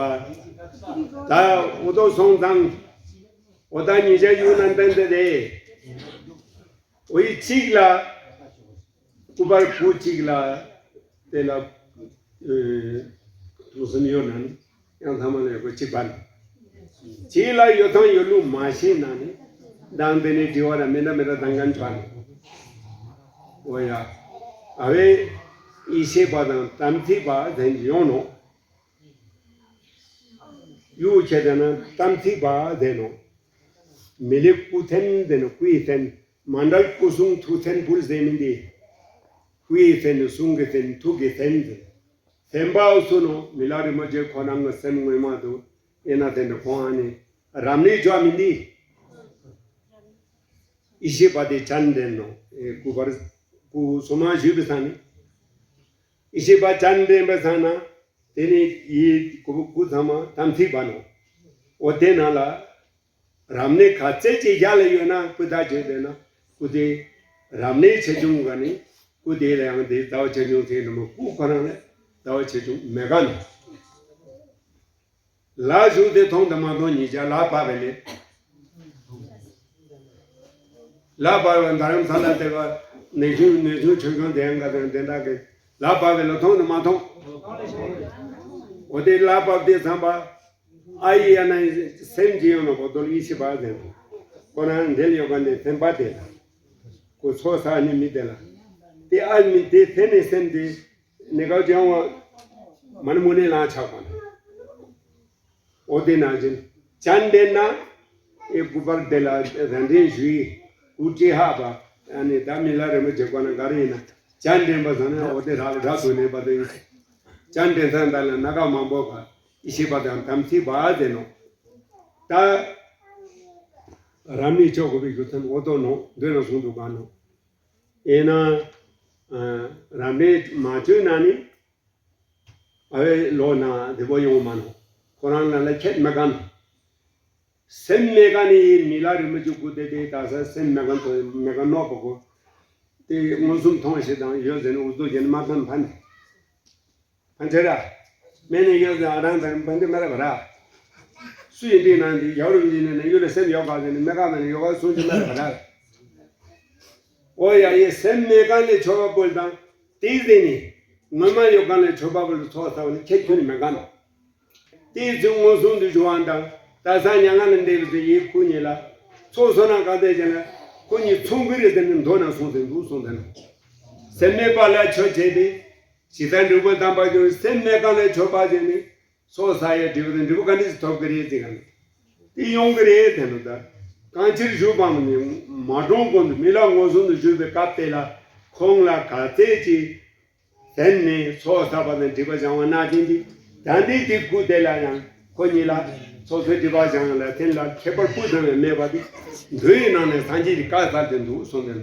ད་འུ་ཐོ་སོང་ཙང་། འོ་ད་ཉིན་ཞག་ཡུལ་ན་བསྟན་ཏེ་རེད། འོ་ཡི་གཅིག་ལ། སྐུ་པར་བུ་གཅིག་ལ། དེ་ལ། ཨེ། ཐུགས་སེམས་ཡོད་ན་ནི། ཡང་ཐ་མ་ལ་ཡོད་པ་གཅིག་པ་ནི། གཅིག་ལ་ཡོད་དང་ཡོད་ལུགས་མ་ཤེས་ན་ནི། མདང་དེ་ནས་དྲི་བ་ར་མི་འདྲ་མི་འདྲ་དང་གན་བྱ་ནི། འོ་ཡ། ཨ་བས། ཡིད་ཆེས་པ་དང་དམ་ཚིག་པ་ཟེར་ཡོང་ནོ། ཡུ་ཆེ་དེ་ན་དམ་ཚིག་པ་དེ་ནོ། མི་ལི་སྐུ་མཚན་དེ་ནོ་སྐུའི་མཚན། མཎྜལ་སྐུ་གསུང་ཐུགས་མཚན་ཕུལ་ཟེར་མིན་དེ། སྐུའི་མཚན་ནི་གསུང་གི་མཚན་ཐུགས་ཀྱི་མཚན་ཟེར། མཚན་པའོ་སུ་ནོ་མི་ལ་རིན་པོ་ཆེ་ཁོ་རང་གི་སེམས་ངོ་མ་དུ་ཨེ་ན་དེ་འདྲ་ཁོང་ཨ་ནི་རབ་གནས་བྱ་མིན་དེ། ཡེ་ཤེས་པ་དེ་སྤྱན་འདྲེན་ནོ། ཨེ་སྐུ་པར་སྐུ་སོ་མ་ཞུས་པའི་ས་ནི། ཡེ་ཤེས་པ་སྤྱན་འདྲེན་པའི་ས་ན། དེ་ནི་ཡི་སྐུ་སྐུ་ཚང་མ་དམ་ཚིག་པ་ནོ། འོ་དེ་ན་ལ། རབ་གནས་ག་ཚད་ཅིག་ཡ་ལ་ཡོད་ན་སྐུ་ད་བརྗོད་དེ་ན་སྐུ་དེ། རབ་གནས་ཆེ་ཆུང་ག་ནི་སྐུ་དེ་ལ་ཡང་དེ་ཟླ་བ་ཆེ་ཆུང་ཚེ་ནི་མོ་སྐུ་ཁོ་རང་ལ་ཟླ་བ་ཆེ་ཆུང་མེད་ག་ནི། ལ་བཞུགས་དེ་མཐོང་དུ་མ་མཐོང་ཉིད་ཅག་ལ་བབ་པའི་ལས། ལ་བབ་པའི་རྡ་རམ་ས་ལ་དེ་ག་ནས་ཆུང་ནས་ཆུང་ཆུང་ཆུང་དེ་ཡང་ག་དང་དེ་འདྲ་གི་ལ་བབ་པའི་ལ་མཐོང་དུ་མ་མཐོང་། འོ་དེ་ལ་བབ་དེ་བསམ་པ། ཨ་ཡི་ཡ་ན་སེམས་ཀྱི་ཡོང་ན་གོ་དོལ་ཡེ་ཤེས་པ་ཟེར། ཁོ་རང་འབྲེལ་ཡོད་པ་ནས་སེམས་པ་དེ་ལ། ཁོ་ཚོགས་བསགས་ནི་མི་དེ་ལ། དེ་ཨ་མི་དེ་དེ་ནས་སེམས་དེ་ནི་ག་ཅང་བ། མ་ནི་མོ་ནས་ལང་ཆགས་པ་ནི། འོ་དེ་ན་ཅིན་སྤྱན་འདྲེན་ན། ཨེ་སྐུ་པར་དེ་ལ་ར་འདྲེན་ཞུ་ཡི། སྐུ་ཅི་ཧ་པ། ཨ་ནི་ད་མི་ལ་རེ་མ་བྱེད་པ་ན་ག་རེ་ཡིན་ན། སྤྱན་འདྲེན་པ་ཟེར་ན་འོ་དེ་ར་ར་དུ་ནས་པ་དེ། སྤྱན་འདྲེན་ས་འདྲ་ལ་སྣ་ཁ་མང་པོ་ག་ཡེ་ཤེས་པ་དང་དམ་ཚིག་པ་ཟེར་ནོ། ད། རབ་གནས་ཆོག་གོ་བའི་རྒྱུ་མཚན་འོ་དོ་ནོ་འདོད་ན་གསུང་དུ་ག་ནོ། ཨེ་ན། རབ་གནས་མ་བྱོས་ན་ནི། ཨ་བའི་ལོ་ན་བདེ་པོ་ཡོང་མ་ནོ། ཁོ་རང་ལ་ལ་ཁྱད་མེད་ག་ནོ། སེམས་མེད་ག་ནི་མི་ལ་རིན་པོ་ཆེ་སྐུ་དེ་དེ་ད་ས་སེམས་མེད་ག་ནོ་མེད་ག་ནོ་པ་གོ། དེ་མངོན་སུམ་མཐོང་ཞེས་དང་ཡོད་ཟེར་ནས་འུ་ཚོ་ཡིན་མ་ཐོན་ཕན། ཕན་ཆད་ར། མེད་ནས་ཡོད་ཟེར་ཨ་རང་དང་ཕན་ཆད་མ་ར་བ་ར། སུ་ཡིན་དེ་ནང་དེ་ཡག་རུ་ཡིན་ནས་ཡུལ་ལ་སེམས་ཡོད་ག་ཟེར་ནས་མེད་ག་མེད་ནས་ཡོད་ག་གསུང་རྒྱུ་མ་ར་བ་ར། ཨོ་ཡ་ཡེ་སེམས་མེད་ག་ལས་ཆོག་པ་པོ་དང་དེ་ཟེར་ནས་ངོ་མ་ཡོད་ག་ལས་ཆོག་པ་པོ་ལ་ཚོགས་ཚ་བ་ལ་ཁྱད་ཁྱོན་ནས་མེད་ག་ནོ། དེའི་ཚེ་མངོན་སུམ་དུ་བྱུང་བ་དང་ད་ས་མྱ་ངན་ལས་འདས་པའི་ཚེ་ཡིད་ཁུ་ཉིད་ལ་ཚོགས་སོ་ན་ག་དེ་ཅན་ལ་ཁོ་གཉིས་མཚུངས་པའི་རེད་དེ་ནི་མདོ་ན་གསུངས་ཏེ་འདུག་གསུངས་ཏེ་ན། སེམས་མེད་པ་ལ་ཆོས་བྱས་ཏེ་ཇི་ལྟར་འབྲུག་པ་དམ་པ་ཀྱང་སེམས་མེད་གང་ལས་ཆོག་པ་བྱས་ནས་ཚོགས་ས་ཡ་འབྲས་བུ་དང་འབྲས་བུ་ག་འདྲ་ཞིག་ཐོབ་ཀྱི་རེད་ཟེར་ག་ནི། དེ་ཡོང་གི་རེད་དེ་ནི་ད་གང་ཕྱིར་བཞུགས་པའམ་ནི་མ་གྲོངས་གོང་དུ་མི་ལ་མངོན་སུམ་དུ་བཞུགས་པའི་སྐབས་དེ་ལ་ཁོང་ལ་ག་ཚད་ཅིག་དེ་ནས་ཚོགས་བསགས་པ་དང་སྒྲིབ་པ་སྦྱང་བ་ན་ཅན་གྱི་ད་འདི་དེ་སྐུ་དེ་ལ་ཡང་ཁོ་གཉིས་ལ་ཚོགས་ཚོད་སྒྲིབ་པ་སྦྱང་ལ་དེ་ལ་ཁྱད་པར་སྤུ་ཙམ་ཡང་མེད་པ་དེ་མདོའི་ནང་ནས་སངས་རྒྱས་ཀྱི་བཀའ་གསལ་ཏེ་འདུག་གསུངས་ཏེ།